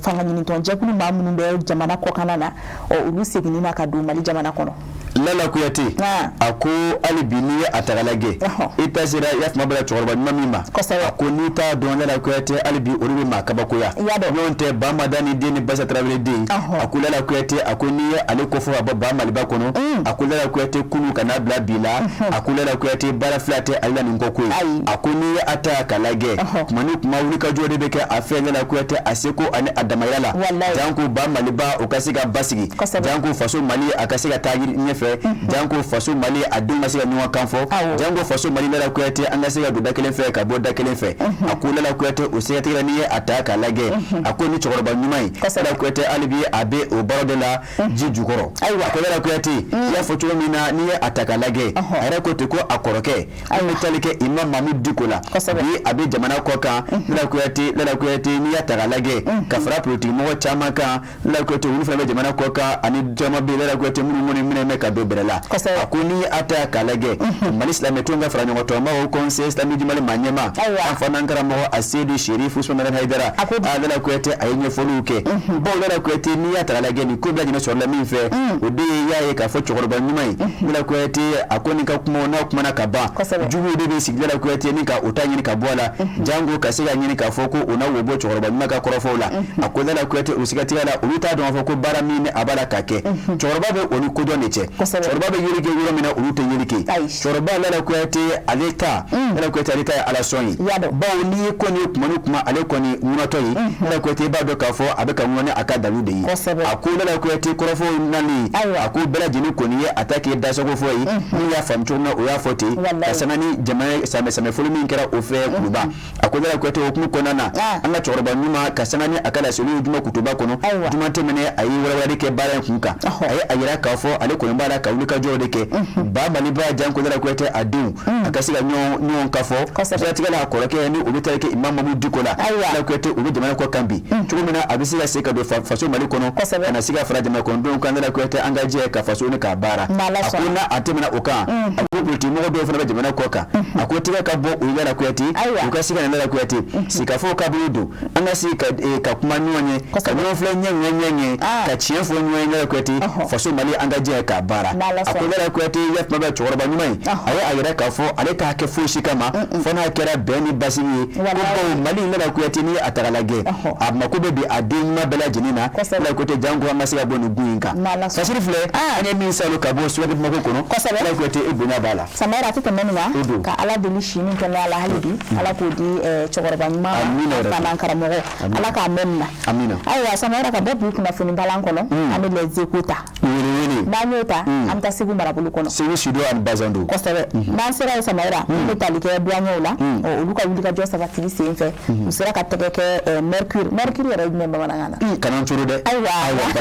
S2: fangaɲinitɔn jɛkulu maa minnu bɛ jamana kɔkanna na ɔ olu seginni na ka don Mali jamana kɔnɔ.
S1: Lala Kuyate
S2: Ah.
S1: a ko hali bi n'i ye a ta k'a lajɛ
S2: Ɔhɔ.
S1: i ta sera yafama bala cɛkɔrɔba ɲuman min ma
S2: Kosɛbɛ.
S1: a ko n'i t'a dɔn Lala Kuyate hali bi olu bɛ maa kabakoya
S2: I y'a dɔn.
S1: n'o tɛ Bamadani den ni Basa Tarawele den
S2: Ɔhɔ.
S1: a ko Lala Kuyate a ko n'i ye ale kofɔ ka bɔ ba Maliba kɔnɔ a ko Lala Kuyate kunu ka n'a bila bi la a ko Lala Kuyate baara fila tɛ ale la nin kɔ ko ye
S2: Ayi.
S1: a ko n'i ye a ta k'a lajɛ
S2: Ɔhɔ.
S1: kuma ni kuma wulikajɔ de bɛ kɛ a fɛ Lala Kuyate a seko ani a damayira la
S2: Walayi.
S1: janko ba Maliba o ka se ka basigi
S2: Kosɛbɛ.
S1: janko faso Mali a ka se ka taa ɲɛfɛ janko faso Mali a denw ka se ka ɲɔgɔn kan fɔ
S2: Awɔ.
S1: janko faso Mali Lala Kuyate an ka se ka don da kelen fɛ ka bɔ da kelen fɛ a ko Lala Kuyate o sɛgɛtigɛ la n'i ye a ta k'a lajɛ a ko ni cɛkɔrɔba ɲuman ye
S2: Kosɛbɛ.
S1: Lala Kuyate hali bi a bɛ o baara de la ji jukɔrɔ
S2: Ayiwa.
S1: a ko Lala Kuyate i y'a fɔ cogo min na n'i ye a ta k'a lajɛ
S2: Ɔhɔ.
S1: a yɛrɛ ko ten ko a kɔrɔkɛ an bɛ taali kɛ Imam Mahmoud Dicko la
S2: Kosɛbɛ.
S1: bi a bɛ jamana kɔ kan Lala Kuyate Lala Kuyate n'i y'a ta k'a lajɛ ka fara politique mɔgɔ caman kan Lala Kuyate olu fana bɛ jamana kɔ kan ani caman bɛ yen Lala Kuyate minnu kɔni minɛ bɛ ka don bɛrɛ la
S2: Kosɛbɛ.
S1: a ko n'i y'a ta k'a lajɛ Mali silamɛtɔnw ka fara ɲɔgɔn tɔnba Haut Conseil islamique du Mali maa ɲɛmaa
S2: Ayiwa.
S1: an fa n'an karamɔgɔ Aseyidi Serifu Usumani Madani Hayidara
S2: A ko di?
S1: a Lala Kuyate a ye ɲɛfɔliw kɛ bawo Lala Kuyate n'i y'a ta k'a lajɛ nin ko bɛɛ lajɛlen sɔrɔla min fɛ o de ye i y'a ye k'a fɔ cɛkɔrɔba ɲuman ye Lala Kuyate a ko nin ka kuma n'a kumana ka ban
S2: Kosɛbɛ.
S1: juguw de bɛ sigi Lala Kuyate ni ka o ta ɲini ka bɔ a la jango ka se ka ɲini k'a fɔ ko o na wo bɔ cɛkɔrɔba ɲuman ka kɔrɔfɔw la a ko Lala Kuyate o siratigɛ la olu t'a dɔn k'a fɔ ko baara min ni a b'a la ka kɛ cɛkɔrɔba bɛ o ni kodɔn de cɛ
S2: Kosɛbɛ.
S1: cɛkɔrɔba bɛ yeli kɛ yɔrɔ min na olu tɛ yeli kɛ
S2: Ayi.
S1: cɛkɔrɔba Lala Kuyate ale ta Lala Kuyate ale ta ye ala sɔn ye
S2: I y'a dɔn.
S1: bawo n'i ye kɔni ye kuma ni kuma ale kɔni ŋunatɔ ye Lala Kuyate i b'a dɔn k'a fɔ a bɛ ka ŋuna ni a ka dalu de ye
S2: Kosɛbɛ.
S1: a ko Lala Kuyate kɔrɔfɔw nalen
S2: Ayiwa.
S1: a ko bɛɛ lajɛlen kɔni ye a ta kɛ dasago fɔ ye min y'a faamu cogo min na o y'a fɔ ten
S2: Walayi.
S1: ka sanga ni jamana samɛ fɔlɔ min kɛra o fɛ Kuluba a ko Lala Kuyate o hukumu kɔnɔna na
S2: Ah.
S1: an ka cɛkɔrɔba ɲuman ka sanga ni a ka laseliw ye juma kutuba kɔnɔ
S2: Ayiwa.
S1: juma tɛmɛnen a ye walawalali kɛ baara in kun kan
S2: Ɔhɔ.
S1: a ye a yira k'a fɔ ale kɔni b'a la la ka wulikajɔw de kɛ ba Maliba janko Lala Kuyate a denw a ka se ka ɲɔgɔn kan fɔ siratigɛ la a kɔrɔkɛ ni o bɛ taa kɛ Imam Mamudu Diko la Lala Kuyate u bɛ jamana kɔ kan bi cogo min na a bɛ se ka se ka don faso Mali kɔnɔ ka na se ka fara jamana kɔnɔdenw kan Lala Kuyate an ka jɛ ka faso ni k'a baara a ko n'a a tɛmɛna o kan a ko politikimɔgɔ dɔw fana bɛ jamana kɔ kan a ko tɛgɛ ka bɔ u ye Lala Kuyate u ka se ka na Lala Kuyate sigikafɔ ka bolo don an ka sigi ka kuma ɲɔgɔn ye ka ɲɔgɔn filɛ ɲɛ ɲɛ ɲɛ ɲɛ ka tiɲɛ fɔ ɲɔgɔn ye Lala Kuyate faso Mali an ka jɛ k'a baara a ko Lala Kuyate ya tuma bɛ cɛkɔrɔba ɲuman ye a ye a yira k'a fɔ ale t'a kɛ foyi si kama fo n'a kɛra bɛn ni basigi ye ko bawo Mali Lala Kuyate n'i ye a ta k'a lajɛ a mako bɛ bi a den ɲuman bɛɛ lajɛlen na Lala Kuyate janko an ka se ka bɔ nin gun in kan fasiri filɛ an ye min salo ka bɔ Sugandi Bamakɔ kɔnɔ Lala Kuyate e bonya b'a la.
S2: Samayira a tɛ tɛmɛ nin kan ka Ala deli si ni kɛnɛya la hali bi Ala k'o di cɛkɔrɔba ɲuman ma n'an karamɔgɔ Ala k'a mɛn nin na ayiwa Samayira ka bɔ bi kunnafoni balan kɔnɔ an bɛ Les Échos ta n'an y'o ta an bɛ taa Segu marabolo kɔnɔ
S1: Segu Sido ani Bazando
S2: kosɛbɛ n'an sera yen Samayira an bɛ tali kɛ douaniers la olu ka wulikajɔ sabatili sen fɛ u sera ka tɛgɛ kɛ mercure mercure yɛrɛ ye jumɛn bamanankan na
S1: kana n coro dɛ
S2: ayiwa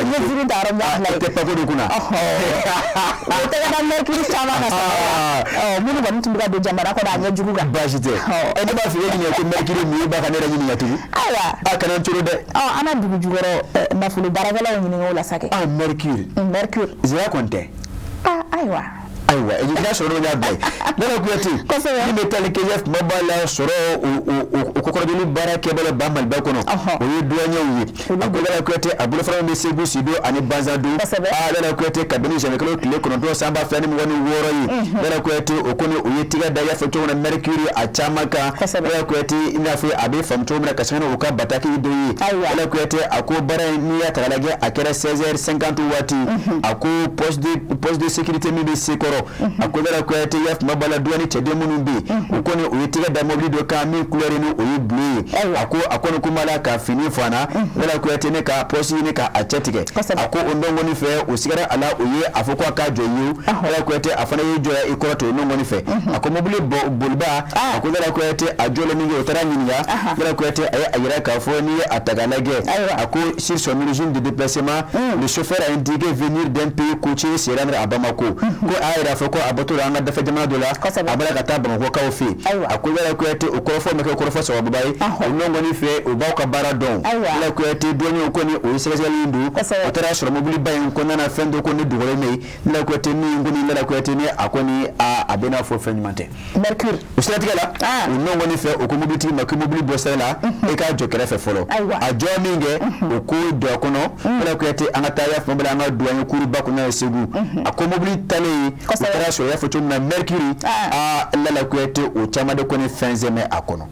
S2: n ye ziiri ta yɔrɔ min bila
S1: yen tɛ pako de kunna
S2: o tɛgɛ da mercure caman kan Samayira minnu kɔni tun bɛ ka don jamana kɔnɔ a ɲɛ jugu kan
S1: baasi tɛ ne b'a fɔ e ɲininka ko mercure mun ye ba ka ne yɛrɛ ɲininka tugun
S2: ayiwa
S1: a kana n coro dɛ
S2: an na dugu jukɔrɔ nafolo baarakɛlaw ɲininka o la sa kɛ
S1: mercure
S2: mercure
S1: zira kɔni tɛ
S2: ayiwa
S1: ayiwa i n'a sɔrɔ n'o y'a bila yen Lala Kuyate min bɛ tali kɛ kuma b'a la sɔrɔ o kɔkɔrɔdonni baara kɛbɛlɛ ba Maliba kɔnɔ o ye douaniers ye a ko Lala Kuyate a bolofara min bɛ Segu Sido ani Banzando Lala Kuyate kabini janvier kalo tile 9 san 2026 ye Lala Kuyate o kɔni o ye tigɛ da y'a fɔ cogo min na mercure a caman kan Lala Kuyate i n'a fɔ a bɛ faamu cogo min na ka sanga n'u ka bataki dɔ ye Lala Kuyate a ko baara in n'i y'a ta k'a lajɛ a kɛra 16h50 waati a ko poste de sécurité min bɛ Sekɔrɔ a ko Lala Kuyate ya tuma b'a la douane cɛden minnu bɛ yen o kɔni o ye tigɛ da mobili dɔ kan min couleur ni o ye bleu ye a ko a kɔni ko b'a la ka fini fana Lala Kuyate ne ka poste ɲini ka a cɛ tigɛ a ko o nɔngɔni fɛ o sigara a la o ye a fɔ ko a k'a jɔ ye Lala Kuyate a fana y'i jɔ i kɔrɔ ten o nɔngɔni fɛ a ko mobili boliba a ko Lala Kuyate a jɔlen min kɛ o taara ɲininka Lala Kuyate a ye a yira k'a fɔ n'i ye a ta k'a lajɛ a ko sur son origine de déplacement le chauffeur a indiqué venir d'un pays côtier se rendre à Bamako ko a yɛrɛ fɔ ko a bɔtɔ la an ka dafɛ jamana dɔ la a bɔra ka taa Bamakɔkaw fɛ yen a ko Lala Kuyate o kɔrɔfɔ ma kɛ kɔrɔfɔ sababuba ye o nɔngɔni fɛ u b'aw ka baara dɔn Lala Kuyate douaniers kɔni o ye sɛgɛsɛgɛli in don o taara sɔrɔ mobiliba in kɔnɔna na fɛn dɔ ko ne dogolen bɛ yen Lala Kuyate min kɔni Lala Kuyate ni a kɔni a bɛ n'a fɔ fɛn ɲuman tɛ
S2: mercure
S1: o siratigɛ la o nɔngɔni fɛ o ko mobilitigi ma ko mobili bɔ sira la e k'a jɔ kɛrɛfɛ fɔlɔ a jɔ min kɛ o ko don a kɔnɔ Lala Kuyate an ka taa y'a fɔ an ka douane kuruba kɔnɔ ye Segu a ko mobili talen o taara sɔrɔ y'a fɔ cogo min na mercure aa Lala Kuyate o caman de kɔni fɛnsɛn bɛ a kɔnɔ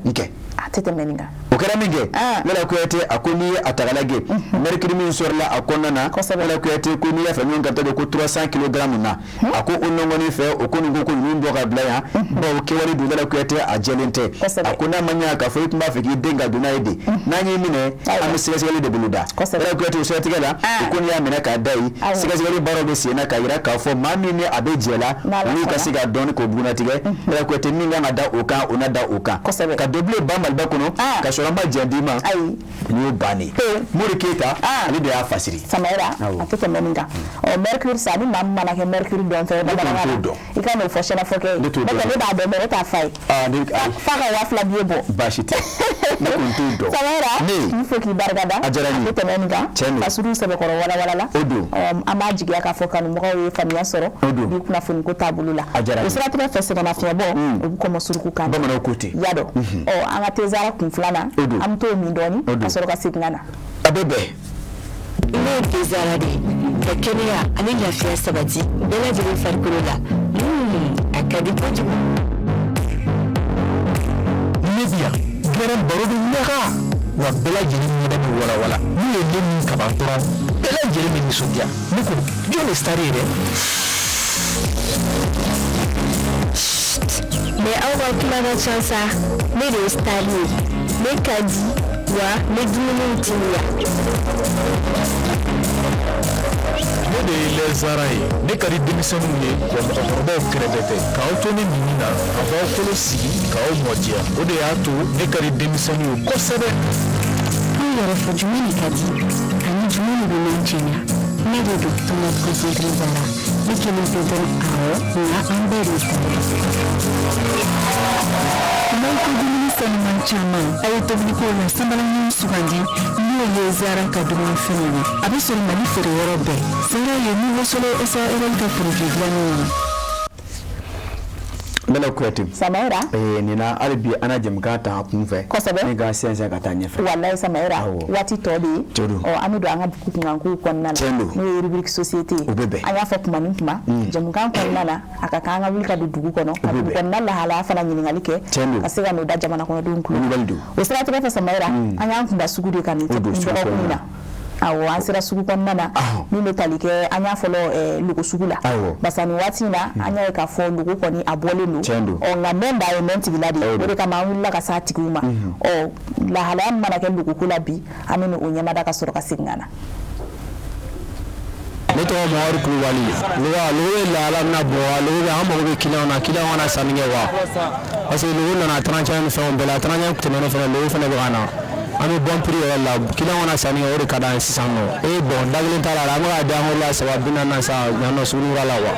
S2: n kɛ a tɛ tɛmɛ nin kan
S1: o kɛra min kɛ Lala Kuyate a ko n'i ye a ta k'a lajɛ mercure min sɔrɔla a kɔnɔna na Lala Kuyate ko n'i y'a fɛ min ka taa ko 300 kilogaramu na a ko o nɔngɔni fɛ o ko nin ko ninnu bɔ ka bila yan bawo kɛwale don Lala Kuyate a jɛlen tɛ a ko n'a ma ɲɛ k'a fɔ i tun b'a fɛ k'i den ka don n'a ye de n'an y'i minɛ an bɛ sɛgɛsɛgɛli de boloda Lala Kuyate o siratigɛ la o ko n'i y'a minɛ k'a da yen sɛgɛsɛgɛli baaraw bɛ sen na k'a jira k'a fɔ maa min ni a bɛ jɛ la olu ka se ka dɔn k'o bugunnatigɛ Lala Kuyate min kan ka da o kan o na da o kan ka don bilen ba Maliba kɔnɔ ka sɔrɔ an ma jɛn d'i ma nin y'o bannen Mori Keyita ale de y'a fasiri
S2: Samayira a tɛ tɛmɛ nin kan ɔ mercure sa ni maa min mana kɛ mercure dɔn fɛ bamanankan na i ka n'o fɔ sɛnɛfɔkɛ ye ne tɛ ne b'a dɔn mais ne t'a fa ye f'a ka 2000 biye bɔ
S1: baasi tɛ ne kɔni t'o dɔn
S2: Samayira n fo k'i barika da
S1: a diyara n ye
S2: a tɛ tɛmɛ nin kan fasiriw sɛbɛkɔrɔ walawala la
S1: o don
S2: an b'a jigiya k'a fɔ kanubagaw ye faamuya sɔrɔ bi kunnafoni ko taabolo la
S1: a diyara n
S2: o
S1: ye
S2: siratigɛ fɛ sɛgɛnnafiɲɛbɔ o bɛ kɔmɔ suruku kan
S1: bamananw ko ten
S2: y'a dɔn ɔ an ka tezara kun filanan an bɛ t'o min dɔɔni ka sɔrɔ ka segin ka na
S1: a bɛ bɛn
S5: Ne ye tezara de ye ka kɛnɛya ani lafiya sabati bɛɛ lajɛlen farikolo la a ka di kojugu
S6: ne bi yan gɛrɛn baro bɛ ɲaga wa bɛɛ lajɛlen ɲɛda bɛ walawala n'u ye ne min kaban dɔrɔn bɛɛ lajɛlen bɛ nisɔndiya ne ko jɔn de star ye dɛ
S5: mais aw ka kuma ka ca sa ne de ye star ye ne ka di wa ne dumuniw timiya
S6: ne de ye lɛzara ye ne ka di denmisɛnninw ye wa mɔgɔkɔrɔbaw kɛrɛfɛ tɛ k'aw to ne minni na a b'aw kolo sigi k'aw mɔdiya o de y'a to ne ka di denmisɛnninw ye kosɛbɛ
S5: n yɛrɛ fɔ jumɛn de ka di ani jumɛn de bɛ ne cɛɲa ne de don tomate concentré Zara. Ne kelen tɛ dɔrɔn, awɔ, nka an bɛɛ de ta. N'aw ko dumuni sanuman caman, a ye tobiliko la sanbalaɲini sugandi, n'o ye Zara ka dumunifɛnw ye. A bɛ sɔrɔ Mali feereyɔrɔ bɛɛ. Zara ye Nouveau Soleil SARL ka produit dilannenw ye.
S1: Nɛnɛ Kuyate.
S2: Samayira.
S1: Ee nin na hali bi an na jɛmukan ta kun fɛ.
S2: Kosɛbɛ.
S1: Ni ka sɛnsɛn ka taa ɲɛfɛ.
S2: Walayi Samayira. Waati tɔ bɛ yen.
S1: Tiɲɛ don.
S2: Ɔ, an bɛ don an ka kunkankow kɔnɔna na.
S1: Tiɲɛ don.
S2: N'o ye rubrique société ye.
S1: O bɛ bɛn.
S2: An y'a fɔ kuma ni kuma. Jɛmukan kɔnɔna na, a ka kan an ka wuli ka don dugu kɔnɔ. Ka dugu kɔnɔna lahalaya fana ɲininkali kɛ.
S1: Tiɲɛ don.
S2: Ka se ka n'o da jamana kɔnɔdenw tulo.
S1: Wulibali don.
S2: O siratigɛ fɛ Samayira, an y'an kunda sugu de kan nin dɔgɔkun in na. Awɔ, an sera sugu kɔnɔna na min bɛ tali kɛ an y'a fɔlɔ logo sugu la, barisa nin waati in na an y'a ye k'a fɔ logo kɔni a bɔlen don. Ɔ, nka mɛn da ye mɛn tigila de ye, o de kama an wulila ka s'a tigiw ma. Ɔ, lahalaya min mana kɛ logoko la bi, an bɛ o ɲɛmada ka sɔrɔ ka segin ka na.
S7: Ne tɔgɔ Mamadu Kulubali. Logo bɛ lahala min na Bamakɔ, logo bɛ, an mago bɛ client na, client kana sanni kɛ quoi, parce que logo nana 31 ni fɛnw bɛɛ la, 31 tɛmɛnen fɛnɛ, logo fɛnɛ bɛ ka na. An bɛ bon prix yɛrɛ la, client kana sanni kɛ, o de ka d'an ye sisan nɔ. Ee bon, da kelen t'a la, an bɛ k'a di an la 3,40 na sisan yan nɔ sugunikura la quoi.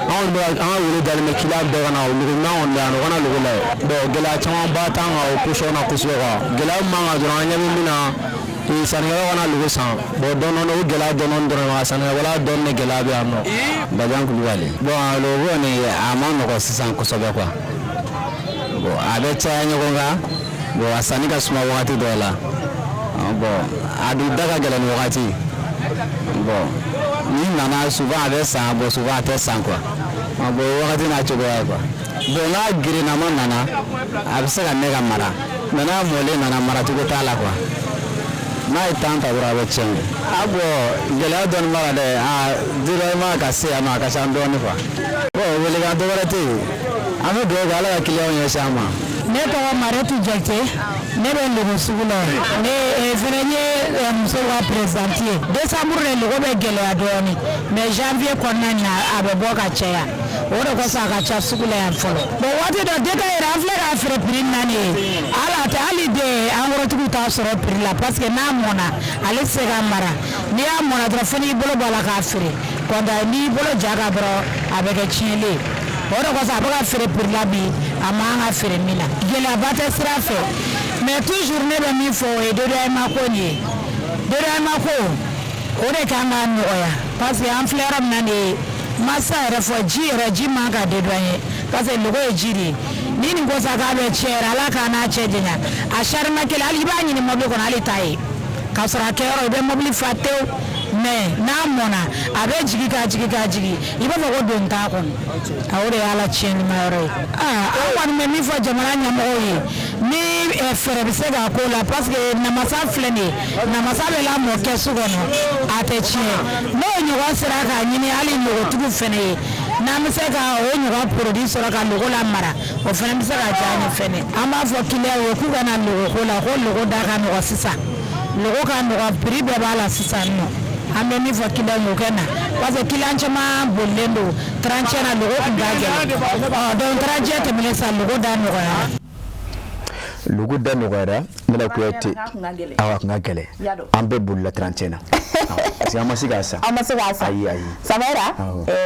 S7: An kɔni bɛ an ka wele dalen bɛ client bɛɛ ka na, logo ɲuman kɔni bɛ yan nɔ, u kana logo lajɛ. Bon, gɛlɛya camanba t'an kan o position na kosɛbɛ quoi. Gɛlɛya min b'an kan dɔrɔn, an ɲɛ bɛ min na, sannikɛlaw kana logo san. Bon, dɔɔni dɔɔni, o gɛlɛya dɔɔni dɔɔni dɔrɔn, sannikɛla dɔɔni de gɛlɛya bɛ yan nɔ.
S8: Bajan Kulubali. Bon, logo kɔni a ma nɔgɔn sisan kosɛbɛ quoi. Bon, a bɛ caya ɲɔgɔn kan. Bon, a sanni ka suma wagati dɔw la. Bon, a dun da ka gɛlɛn ni wagati. Bon, n'i nana souvent a bɛ san, bon souvent a tɛ san quoi. Bon, wagati n'a cogoya ye quoi. Bon, n'a girinnama nana, a bɛ se ka mɛn ka mara. Mais n'a mɔlen nana, maracogo t'a la quoi. N'a ye temps ta dɔrɔn, a bɛ tiɲɛ. A bon, gɛlɛya dɔɔni b'a la dɛ. A dédouanement ka se yan nɔ, a ka ca dɔɔni quoi. Bon, welekan dɔ wɛrɛ tɛ yen. An bɛ dugawu kɛ Ala ka client ɲɛsin an ma.
S9: Ne tɔgɔ Mariatu Jakite, ne bɛ logo sugu la. Ne fɛnɛ ye musow ka présidente ye. Décembre de logo bɛ gɛlɛya dɔɔni, mais janvier kɔnɔna na a bɛ bɔ ka caya. O de kosɔn a ka ca sugu la yan fɔlɔ. Bon, waati dɔ détail yɛrɛ, an filɛ k'a feere prix min na nin ye, hali a tɛ hali de angorotigiw t'a sɔrɔ prix la, parce que n'a mɔnna ale tɛ se ka mara. N'i y'a mɔnna dɔrɔn, fo n'i bolo bɔ a la k'a feere. Kɔntɛ n'i bolo ja kan dɔrɔn, a bɛ kɛ tiɲɛli ye. O de kosɔn a bɛ ka feere prix la bi, a man ka feere min na. Gɛlɛyaba tɛ sira fɛ, mais toujours ne bɛ min fɔ, o ye dédouanement ko nin ye. Dédouanement ko, o de kan ka nɔgɔya, parce que an filɛ yɔrɔ min na nin ye, masa yɛrɛ fɔ ji yɛrɛ, ji man ka dédouaner, parce que logo ye ji de ye. Ni nin ko sa k'a bɛ tiɲɛ yɛrɛ, Ala k'a n'a cɛ janya, a sarima kelen hali i b'a ɲini mobili kɔnɔ, hali t'a ye k'a sɔrɔ a kɛyɔrɔ i bɛ mobili fa tewu. Mais n'a mɔnna, a bɛ jigin ka jigin ka jigin, i b'a fɔ ko don t'a kɔnɔ. A o de y'a la tiɲɛnima yɔrɔ ye. Aa, an kɔni bɛ min fɔ jamana ɲɛmɔgɔw ye, ni fɛɛrɛ bɛ se ka k'o la, parce que namasa filɛ nin ye, namasa bɛ lamɔ kɛsu kɔnɔ, a tɛ tiɲɛ. N'o ɲɔgɔn sera k'a ɲini hali logotigiw fɛnɛ ye, n'an bɛ se ka o ɲɔgɔn produit sɔrɔ ka logo lamara, o fɛnɛ bɛ se ka diya an ye fɛnɛ. An b'a fɔ client ye k'u ka na logo ko la, ko logo da ka nɔgɔn sisan, logo ka nɔgɔn, prix bɛɛ b'a la sisan nɔ. An bɛ min fɔ client ye, o kɛ na, parce que client caman bolilen don 31 na, logo tun ka gɛlɛn. Ɔ, donc 31 tɛmɛnen sisan, logo da nɔgɔyara.
S1: Logo da nɔgɔyara, Nɛnɛ Kuyate. Awɔ, a kun ka gɛlɛn, an bɛɛ bolila 31 na parce que an ma se k'a san.
S2: An ma se k'a san.
S1: Ayi, ayi.
S2: Samayira,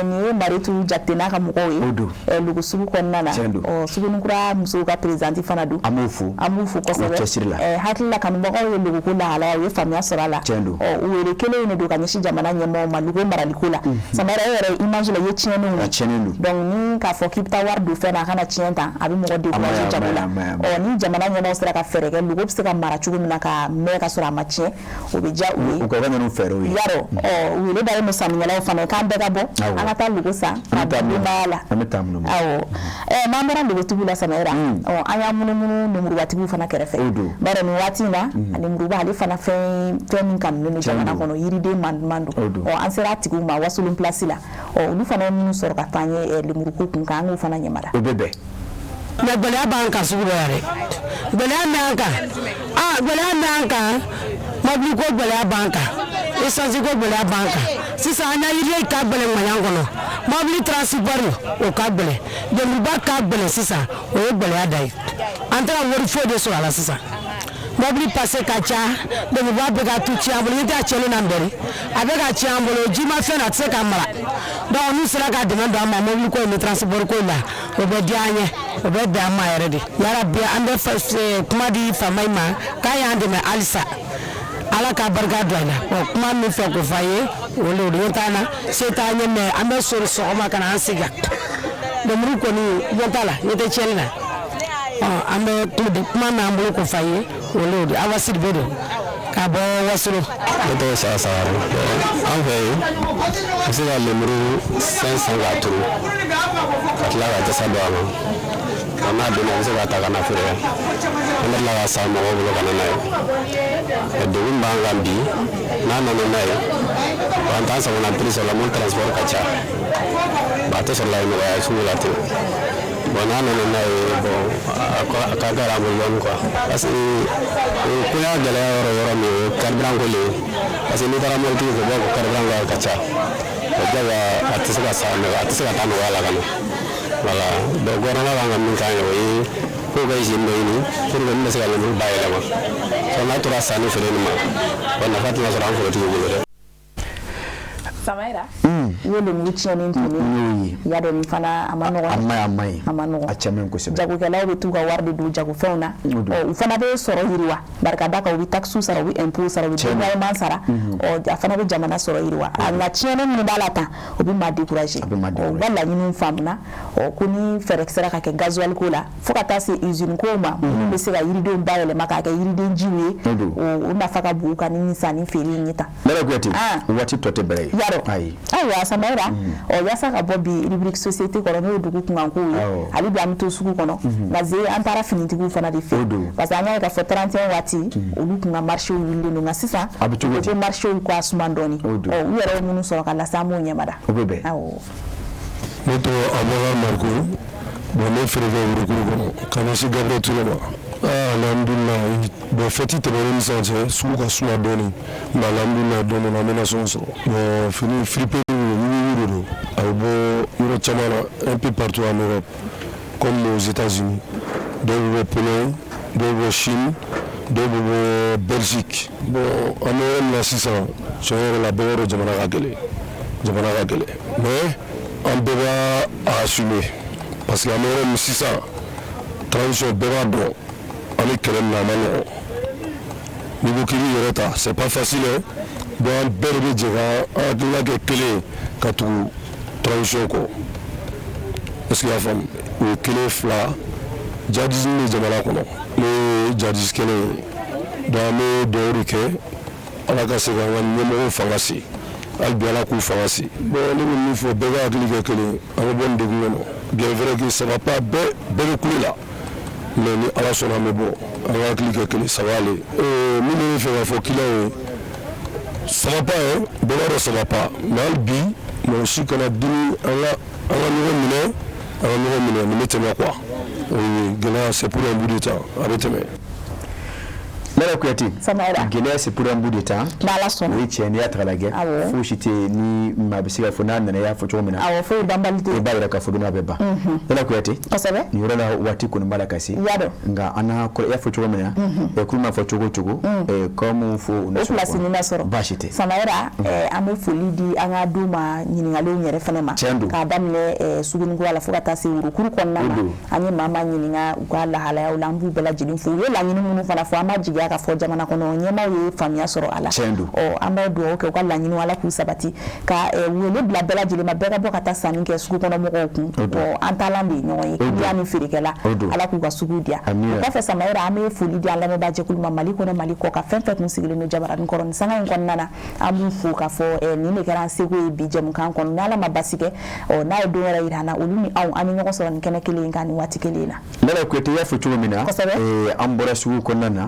S2: nin ye Maritu Jakite n'a ka mɔgɔw ye.
S1: O don.
S2: Logo sugu kɔnɔna na.
S1: Tiɲɛ don.
S2: Ɔ, Sugunikura musow ka présidente fana don.
S1: An b'u fo.
S2: An b'u fo kosɛbɛ.
S1: U cɛsiri la.
S2: Hakili la kanubagaw ye logo ko lahalaya, u ye faamuya sɔrɔ a la.
S1: Tiɲɛ don.
S2: Ɔ, u wele kelen in de don ka ɲɛsin jamana ɲɛmɔgɔw ma logo maraliko la. Samayira, e yɛrɛ image la, i ye tiɲɛniw ye.
S1: A tiɲɛnen don.
S2: Donc ni k'a fɔ k'i bɛ taa wari don fɛn na, a kana tiɲɛ tan, a bɛ mɔgɔ décourager jago la. Ɔ, ni jamana ɲɛmɔgɔw sera ka fɛɛrɛ kɛ, logo bɛ se ka mara cogo min na ka mɛn ka sɔrɔ a ma tiɲɛ, o bɛ diya u ye.
S1: U ka na n'u fɛɛrɛw ye.
S2: Yarɔ, ɔ, wele dalen don sannikɛlaw fana k'an bɛɛ ka bɔ, an ka taa logo san ka denbaya la.
S1: An bɛ taa minnu ma.
S2: Awɔ, n'an bɔra logotigiw la Samayira, ɔ, an y'an munumunu lenburubatigiw fana kɛrɛfɛ.
S1: O don.
S2: Bari nin waati in na, lemuruba ale fana fɛn fɛn min kanunen don jamana kɔnɔ, yiriden man don.
S1: O don.
S2: Ɔ, an sera a tigiw ma Wasolon place la. Ɔ, olu fana ye minnu sɔrɔ ka taa an ye lemuruko kun kan, an k'o fana ɲɛmada.
S1: O bɛ bɛn.
S9: Mais gɛlɛya b'an kan sugu dɔ la dɛ, gɛlɛya b'an kan, aa, gɛlɛya b'an kan, mobili ko gɛlɛya b'an kan, essence ko gɛlɛya b'an kan. Sisan an ka yiriden ka gɛlɛn ŋaɲan kɔnɔ, mobili transport o ka gɛlɛn, lemuruba ka gɛlɛn sisan, o ye gɛlɛya da ye. An tɛ ka wari foyi de sɔrɔ a la sisan. Mobili passé ka ca, lemuruba bɛ ka tu tiɲɛ an bolo, ɲɛ tɛ a tiɲɛni na nin bɛɛ a bɛ ka tiɲɛ an bolo, jimafɛn na a tɛ se ka mara. Donc n'u sera ka dɛmɛ don an ma mobili ko in ni transport ko in la, o bɛ diya an ye, o bɛ bɛn an ma yɛrɛ de. Yarabi, an bɛ kuma di faama in ma k'a y'an dɛmɛ halisa, Ala ka barika don an na. Kuma min fɛ k'o fɔ a ye, o le o t'an na, se t'an ye, mais an bɛ sori sɔgɔma ka na an sigi. Lemuru kɔni ɲɛ t'a la, ɲɛ tɛ tiɲɛni na. An bɛ kuma min an bolo k'o fɔ a ye, o le o de. Awa Sidibe don ka bɔ Wasolon.
S8: Ne tɔgɔ Saya Sangare. An fɛ yen, i bɛ se ka lemuru san san k'a turu, ka tila ka jasa don a ma. Nka n'a donna, i bɛ se k'a ta ka na feere. An bɛ tila k'a san mɔgɔw bolo ka na n'a ye. Degun b'an kan bi, n'a nana n'a ye, an t'an sagona prix sɔrɔ la, mun transport ka ca. A tɛ sɔrɔ la nɔgɔya sugu la ten. Bon, n'a nana n'a ye, bon, a ka gɛlɛn an bolo dɔɔnin quoi, parce que ko y'a gɛlɛya yɔrɔ min, o ye carburant ko le ye, parce que n'i taara mobilitigi fɛ, u b'a fɔ carburant ka ca. O diyagoya a tɛ se ka san nɔgɔya, a tɛ se ka taa nɔgɔya la ka na. Voilà, donc gouvernement kan ka min k'an ye, o ye k'o ka usine dɔ ɲini pour que min bɛ se ka lemuru bayɛlɛma. N'a tora sanni feere nin ma, wa nafa tɛna sɔrɔ an forotigiw bolo dɛ.
S2: Samayira, i ye lemuru tiɲɛni tun ye, i y'a dɔn nin fana a ma nɔgɔn.
S1: A ma ɲi, a ma ɲi.
S2: A ma nɔgɔn.
S1: A cɛ man ɲi kosɛbɛ.
S2: Jagokɛlaw bɛ t'u ka wari de don jagofɛnw na, u fana bɛ sɔrɔ yiriwa, barika da kan u bɛ taxes sara, u bɛ impôts sara, u bɛ dédouanement sara, a fana bɛ jamana sɔrɔ yiriwa. Nka tiɲɛni minnu b'a la tan, o bɛ maa décourager. U ka laɲiniw faamuna ko ni fɛɛrɛ sera ka kɛ gasoil ko la, fo ka taa se usine ko ma, minnu bɛ se ka yiridenw bayɛlɛma k'a kɛ yiriden jiw ye, o nafa ka bon u kan ni sanni feere in ye tan.
S1: Nɛnɛ Kuyate, waati tɔ tɛ bɛrɛ ye.
S2: Yarɔ. Ayiwa Samayira, yaasa ka bɔ bi rubrique société kɔrɔ, n'o ye dugu kunkankow ye, hali bi an bɛ to sugu kɔnɔ, nka ze an taara finitigiw fana de fɛ, parce que an y'a ye k'a fɔ 31 waati olu kun ka marché wulilen don, nka sisan
S1: a bɛ cogo di,
S2: ko marché ko a suma dɔɔni, u yɛrɛ ye minnu sɔrɔ ka lase, an b'o ɲɛmada.
S1: O bɛ bɛn.
S10: Ne tɔgɔ Abubakar Mariko. Bon, ne feere kɛ Worokuru kɔnɔ ka ɲɛsin Gabriel Ture ma. Alhamdulilayi, bon, fête tɛmɛnen ni sisan cɛ, sugu ka suma dɔɔni, nka alhamdulilayi, don dɔ la an bɛ nasɔngɔ sɔrɔ. Bon, fini friperie yugu de don, a bɛ bɔ yɔrɔ caman na, un peu partout en Europe comme aux États-Unis, dɔw bɛ bɔ Pologne, dɔw bɛ bɔ Chine, dɔw bɛ bɔ Belgique. Bon, an bɛ yɔrɔ min na sisan, tiɲɛ yɛrɛ la, bɛɛ b'a dɔn jamana ka gɛlɛn, jamana ka gɛlɛn, mais an bɛɛ b'a assumer, parce que an bɛ yɔrɔ min sisan, transition, bɛɛ b'a dɔn an bɛ kɛlɛ min na, a ma nɔgɔn. N'i ko k'i b'i yɛrɛ ta, c'est pas facile hein. Donc an bɛɛ de bɛ jɛ ka an hakilina kɛ kelen ye ka tugu transition kɔ. Est ce que i y'a faamu? O ye kelen fila, djihadisme bɛ jamana kɔnɔ, n'o ye djihadiste kɛlɛ ye. Donc an bɛ dugawu de kɛ, Ala ka se k'an ka ɲɛmɔgɔw fanga se, hali bi Ala k'u fanga se. Bon, ne bɛ min fɔ, bɛɛ ka hakili kɛ kelen ye, an ka bɔ nin degun kɔnɔ. Bien vrai que ça va pas, bɛɛ bɛɛ bɛ kule la, mais ni Ala sɔnna, an bɛ bɔ. An ka hakili kɛ kelen, ça va aller. Min bɛ ne fɛ k'a fɔ client ye, ça va pas hein, bɛɛ b'a dɔn ça va pas, mais hali bi mɔgɔ si kana dimi, an ka ɲɔgɔn minɛ, an ka ɲɔgɔn minɛ, nin bɛ tɛmɛ quoi. Gɛlɛya, c'est pour un bout de temps, a bɛ tɛmɛ.
S1: Nɛnɛ Kuyate, gɛlɛya, c'est pour un bout de temps.
S2: N'Ala sɔnna.
S1: O ye tiɲɛ, n'i y'a ta k'a lajɛ, fosi tɛ yen ni maa bɛ se k'a fɔ n'a nana, i y'a fɔ cogo min na.
S2: Awɔ, foyi banbali tɛ.
S1: I b'a yira k'a fɔ don a bɛ ban. Nɛnɛ Kuyate.
S2: Kosɛbɛ.
S1: Nin yɔrɔ la, waati kɔni b'a la ka se.
S2: I y'a dɔn.
S1: Nka an n'a i y'a fɔ cogo min na, kulu m'a fɔ cogo o cogo, comme fo
S2: o place nin na sɔrɔ.
S1: Baasi tɛ.
S2: Samayira, an bɛ foli di an ka du ma ɲininkaliw yɛrɛ fana ma.
S1: Tiɲɛ don.
S2: K'a daminɛ Sugunikura la fo ka taa se Worokuru kɔnɔna na. An ye maa maa ɲininka u ka lahalayaw la, an b'u bɛɛ lajɛlen fo. U ye laɲini minnu fana fɔ, an b'a jigiya k'a fɔ jamana kɔnɔ ɲɛmaaw ye faamuya sɔrɔ a la.
S1: Tiɲɛ don.
S2: An bɛ dugawu kɛ, u ka laɲiniw, Ala k'u sabati, ka wele bila bɛɛ lajɛlen ma, bɛɛ ka bɔ ka taa sanni kɛ sugu kɔnɔ mɔgɔw kun. An taalan de ye ɲɔgɔn ye, client ni feerekɛla, Ala k'u ka sugu diya. O kɔfɛ Samayira, an bɛ foli di an lamɛnbaa jɛkulu ma Mali kɔnɔ, Mali kɔ kan, fɛn fɛn kun sigilen don jabaranin kɔrɔ nin sanga in kɔnɔna na, an b'u fo k'a fɔ nin de kɛra an seko ye bi jɛmukan kɔnɔ. Ni Ala ma basi kɛ, n'a ye don wɛrɛ yira an na, olu ni anw, an bɛ ɲɔgɔn sɔrɔ nin kɛnɛ kelen in kan nin waati kelen in na.
S1: Nɛnɛ Kuyate, i y'a fɔ cogo min na, an bɔra sugu kɔnɔna na,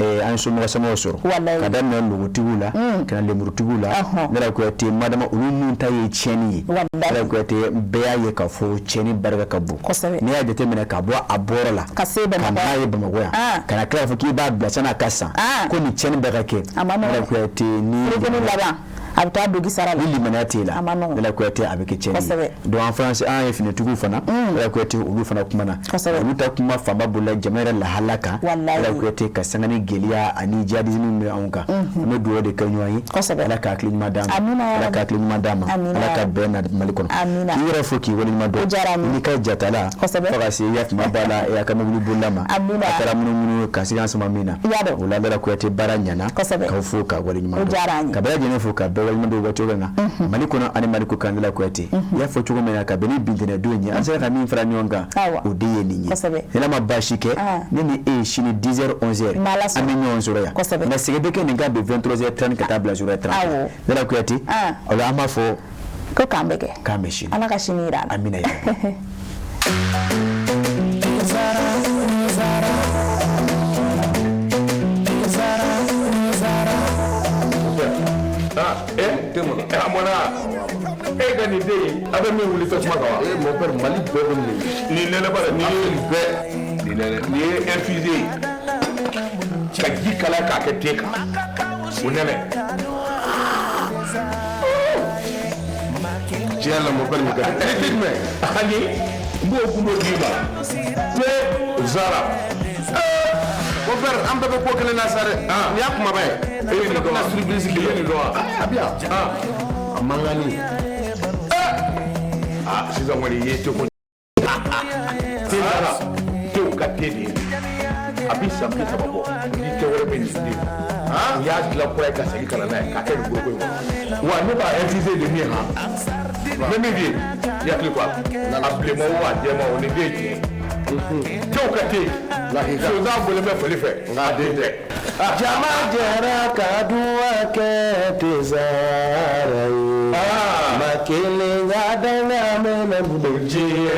S1: an ye somɔgɔ samaw sɔrɔ ka daminɛ logotigiw la ka na lemurutigiw la. Nɛnɛ Kuyate, madama olu minnu ta ye tiɲɛni ye, Nɛnɛ Kuyate, bɛɛ y'a ye k'a fɔ tiɲɛni barika ka bon. N'i y'a jateminɛ ka bɔ a bɔyɔrɔ la
S2: ka se
S1: ka n'a ye Bamakɔ yan, ka na tila k'a fɔ k'i b'a bila san'a ka san, ko nin tiɲɛni bɛɛ ka kɛ, Nɛnɛ Kuyate, ni
S2: laban. A bɛ taa dogi sara la.
S1: Ni limaniya t'e la,
S2: A ma nɔgɔn.
S1: Lala Kuyate, a bɛ kɛ tiɲɛni ye. Donc an fana, an ye finitigiw fana, Lala Kuyate, olu fana kumana. Olu ta kuma fanba bolila jamana yɛrɛ lahala kan. Lala Kuyate, ka sanga ni gɛlɛya ani jihadisme min bɛ anw kan, an bɛ dugawu de kɛ ɲɔgɔn ye. Ala ka hakili ɲuman d'an ma. Ala ka hakili ɲuman d'an ma. Ala ka bɛn na Mali kɔnɔ. K'i yɛrɛ fo, k'i waleɲuman dɔn. N'i ka jatala fo ka se i kuma b'a la, i ka mobili bolila ma, a kɛra munumunu ka se an sama min na o la. Lala Kuyate, baara ɲɛna, k'aw fo ka waleɲuman dɔn, ka bɛɛ lajɛlen fo, ka bɛɛ waleɲuman dɔn waati na Mali kɔnɔ ani Mali kɔ kan. Lala Kuyate, i y'a fɔ cogo min na, ka bɛn ni bi ntɛnɛn don ye, an sera ka min fara ɲɔgɔn kan, o de ye nin ye. Ni Ala ma baasi kɛ, ne ni e ye, sini 10 heures 11 heures, an bɛ ɲɔgɔn sɔrɔ yan. Nka segin bɛ kɛ nin kan bi 23 heures 30 ka taa bila 0 heure 30. Lala Kuyate, o la an b'a fɔ
S2: ko k'an bɛ kɛ
S1: k'an bɛ sini.
S2: Ala ka sini jira an na.
S1: Amina ya.
S3: A mɔna e ka nin den in, a bɛ min wuli tasuma kan wa?
S4: Eh, mon père, Mali bɛɛ bɛ nin.
S3: Nin nɛnɛ ba nin ye
S4: bɛɛ.
S3: Nin nɛnɛ, nin ye infusé ye ka ji kala k'a kɛ te kan, o nɛnɛ.
S4: Tiɲɛ la, mon père, nin ka di.
S3: Ne tɛ jumɛn ani n b'o gundo d'i ma, te Zara.
S4: Mon père, an bɛɛ bɛ ko kelen na sa dɛ. Nin y'a kumaba ye.
S3: E ye nin dɔn wa?
S4: Surprise.
S3: E ye nin dɔn wa?
S4: A bɛ yan. A mankanni.
S3: Ah, sisan kɔni i ye te ko te Zara, tew ka te de ye. A bɛ san 30 bɔ, ni te wɛrɛ bɛ nin den, u y'a dilan kura ye ka segin ka na n'a ye k'a kɛ nin foroko in kɔnɔ wa. Ne b'a infusé de min han, n bɛ min f'i ye, i hakili to a la, a bilenman o, a jɛman o, nin den ye tiɲɛ ye. Tew ka te, sonsan bɔlen bɛ fali fɛ, nka a den tɛ.
S4: Jama jɛra ka duwa kɛ tezara ye. Ma kelen ka danga mɛnɛ bolo
S3: Diɲɛ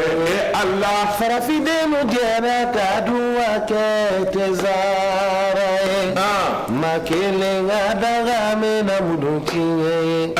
S3: Ala.
S4: Farafindenw jɛra ka duwa kɛ tezara ye. Ma kelen ka danga mɛnɛ bolo tiɲɛ ye.